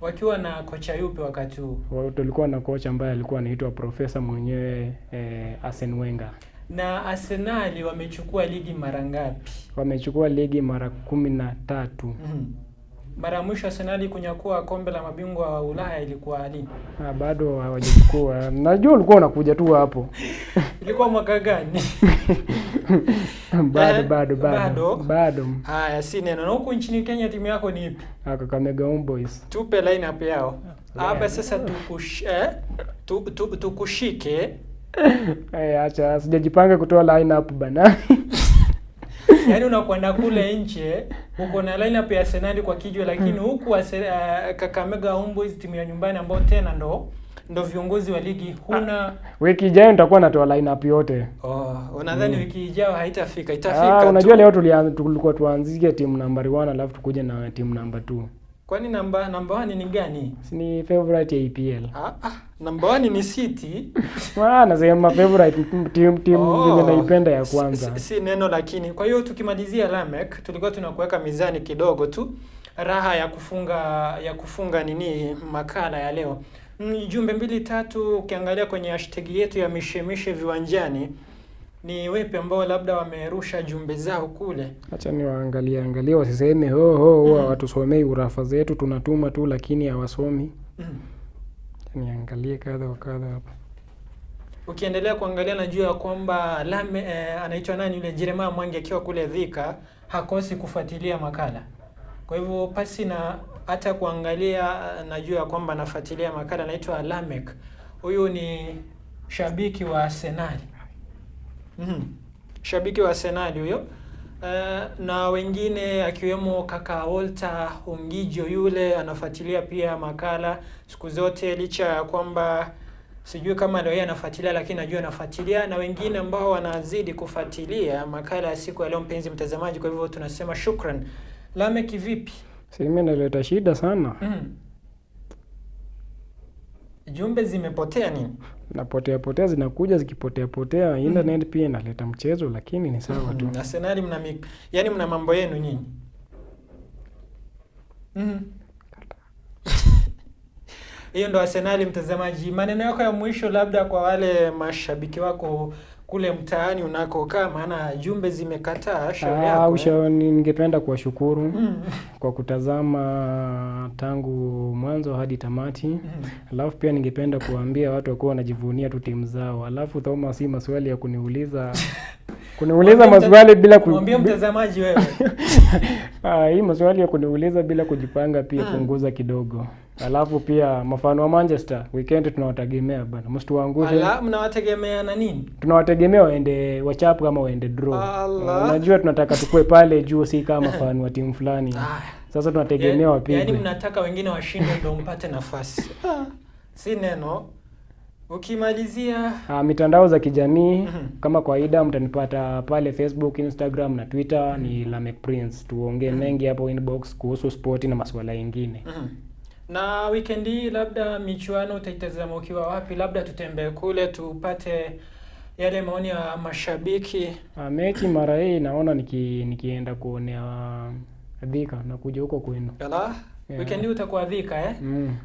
S4: Wakiwa na kocha yupi wakati huo?
S5: Tulikuwa na kocha ambaye alikuwa anaitwa profesa mwenyewe Arsene Wenger.
S4: Na Arsenal wamechukua ligi mara ngapi?
S5: Wamechukua ligi mara 13.
S4: Mara mwisho Arsenal kunyakua kombe la mabingwa wa Ulaya ilikuwa lini?
S5: Bado hawajachukua. Najua ulikuwa unakuja tu hapo.
S4: Ilikuwa mwaka gani?
S5: Bado.
S4: Haya, si neno. Na huku nchini Kenya timu yako ni ipi?
S5: Kakamega Homeboys.
S4: Tupe lineup yao. Hapa sasa tukushike.
S5: Acha sijajipanga kutoa lineup bana.
S4: Yaani unakwenda kule nje uko na lineup ya Arsenal kwa kichwa, lakini huku Kakamega Homeboys timu ya nyumbani ambao tena ndo viongozi wa ligi huna.
S5: Wiki ijayo nitakuwa natoa lineup yote.
S4: Unadhani wiki ijayo haitafika? Itafika.
S5: Unajua leo tulikuwa tuanzie timu nambari 1 alafu tukuje na timu namba 2.
S4: Kwani namba 1 ni gani?
S5: Si ni favorite ya EPL.
S4: Namba 1 ni City.
S5: Nasema favorite timu yenye naipenda ya kwanza.
S4: Si neno lakini. Kwa hiyo tukimalizia Lameck, tulikuwa tunakuweka mizani kidogo tu. Raha ya kufunga nini makala ya leo. Jumbe 2-3 ukiangalia kwenye hashtag yetu ya mishemishe viwanjani. Ni wepi ambao labda wamerusha jumbe zao kule?
S5: Acha niwaangalie angalie wasiseme ho ho huwa watusomei urafa zetu, tunatuma tu lakini hawasomi. Niangalie kadha wa kadha hapa.
S4: Ukiendelea kuangalia najua kwamba Lame anaitwa nani yule Jeremiah Mwangi akiwa kule Thika hakosi kufuatilia makala. Kwa hivyo pasi na hata kuangalia najua kwamba anafuatilia makala, anaitwa Lamek. Huyu ni shabiki wa Arsenal. Shabiki wa Arsenal huyo. Na wengine akiwemo kaka Walter Ongijo yule anafuatilia pia makala siku zote, licha ya kwamba sijui kama leo yeye anafuatilia, lakini najua anafuatilia, na wengine ambao wanazidi kufuatilia makala ya siku ya leo, mpenzi mtazamaji. Kwa hivyo tunasema shukran. Lamek, vipi?
S5: Simu inaleta shida sana.
S4: Jumbe zimepotea nini?
S5: Napotea potea, zinakuja zikipotea potea. Internet pia inaleta mchezo, lakini ni sawa tu.
S4: Arsenal mna yani mna mambo yenu nyinyi. Hiyo ndo Arsenal, mtazamaji. Maneno yako ya mwisho labda kwa wale mashabiki wako kule mtaani unakokaa, maana jumbe zimekataa. Shauri yako.
S5: Ushauri, ningependa kuwashukuru kwa kutazama tangu mwanzo hadi tamati. Alafu pia ningependa kuwaambia watu wakuwa wanajivunia tu timu zao. Alafu Thomas, si maswali ya kuniuliza kuniuliza maswali bila
S4: Mwambie mtazamaji wewe.
S5: Hii maswali ya kuniuliza bila kujipanga pia punguza kidogo. Alafu pia mfano wa Manchester weekend tunawategemea bana, msituangushe.
S4: Ala, mnawategemea na nini?
S5: Tunawategemea waende wachapu kama waende draw. Unajua tunataka tukue pale juu, si kama mfano wa timu fulani. Sasa tunategemea wapigwe.
S4: Yaani mnataka wengine washinde ndio mpate nafasi. Si neno. Ukimalizia
S5: mitandao za kijamii kama kawaida mtanipata pale Facebook, Instagram na Twitter ni Lamek Prince. Tuongee mengi hapo inbox kuhusu spoti na masuala mengine.
S4: Na weekend hii labda michuano utaitazama ukiwa wapi? Labda tutembee kule tupate yale maoni ya mashabiki.
S5: Mechi mara hii naona nikienda kuonea Thika na kuja huko kwenu.
S4: Ala,
S5: Yeah.
S4: Weekend hii utakuwa Thika eh?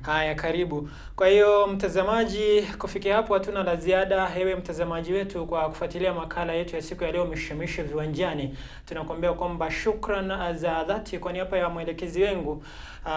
S4: Haya, karibu. Kwa hiyo mtazamaji, kufikia hapo hatuna la ziada. Hewe mtazamaji wetu kwa kufuatilia makala yetu ya siku ya leo Mishemishe Viwanjani, tunakuambia kwamba shukran za dhati kwa niaba ya mwelekezi wangu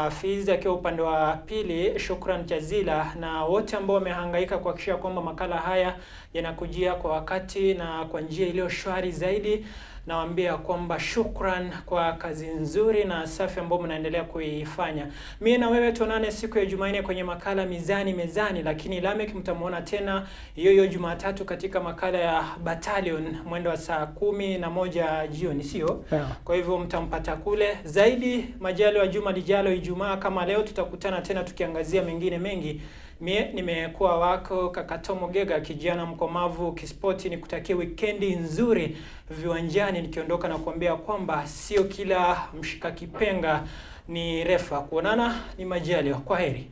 S4: Fiz akiwa upande wa pili, shukran jazila na wote ambao wamehangaika kuhakikisha kwamba makala haya yanakujia kwa wakati na kwa njia iliyo shwari zaidi. Nawaambia kwamba shukran kwa kazi nzuri na safi ambayo mnaendelea kuifanya. Mimi na wewe tuonane siku ya Jumanne kwenye makala Mizani Mezani, lakini Lamek mtamuona tena hiyo hiyo Jumatatu katika makala ya Battalion mwendo wa saa 11 jioni, sio?
S5: Yeah.
S4: Kwa hivyo mtampata kule zaidi. Majaliwa juma lijalo, Ijumaa kama leo, tutakutana tena tukiangazia mengine mengi. Mie nimekuwa wako kaka Tomo Gega, kijana mkomavu kispoti, nikutakie wikendi nzuri viwanjani, nikiondoka na kuambia kwamba sio kila mshika kipenga ni refa. Kuonana ni majaliwa. Kwa heri.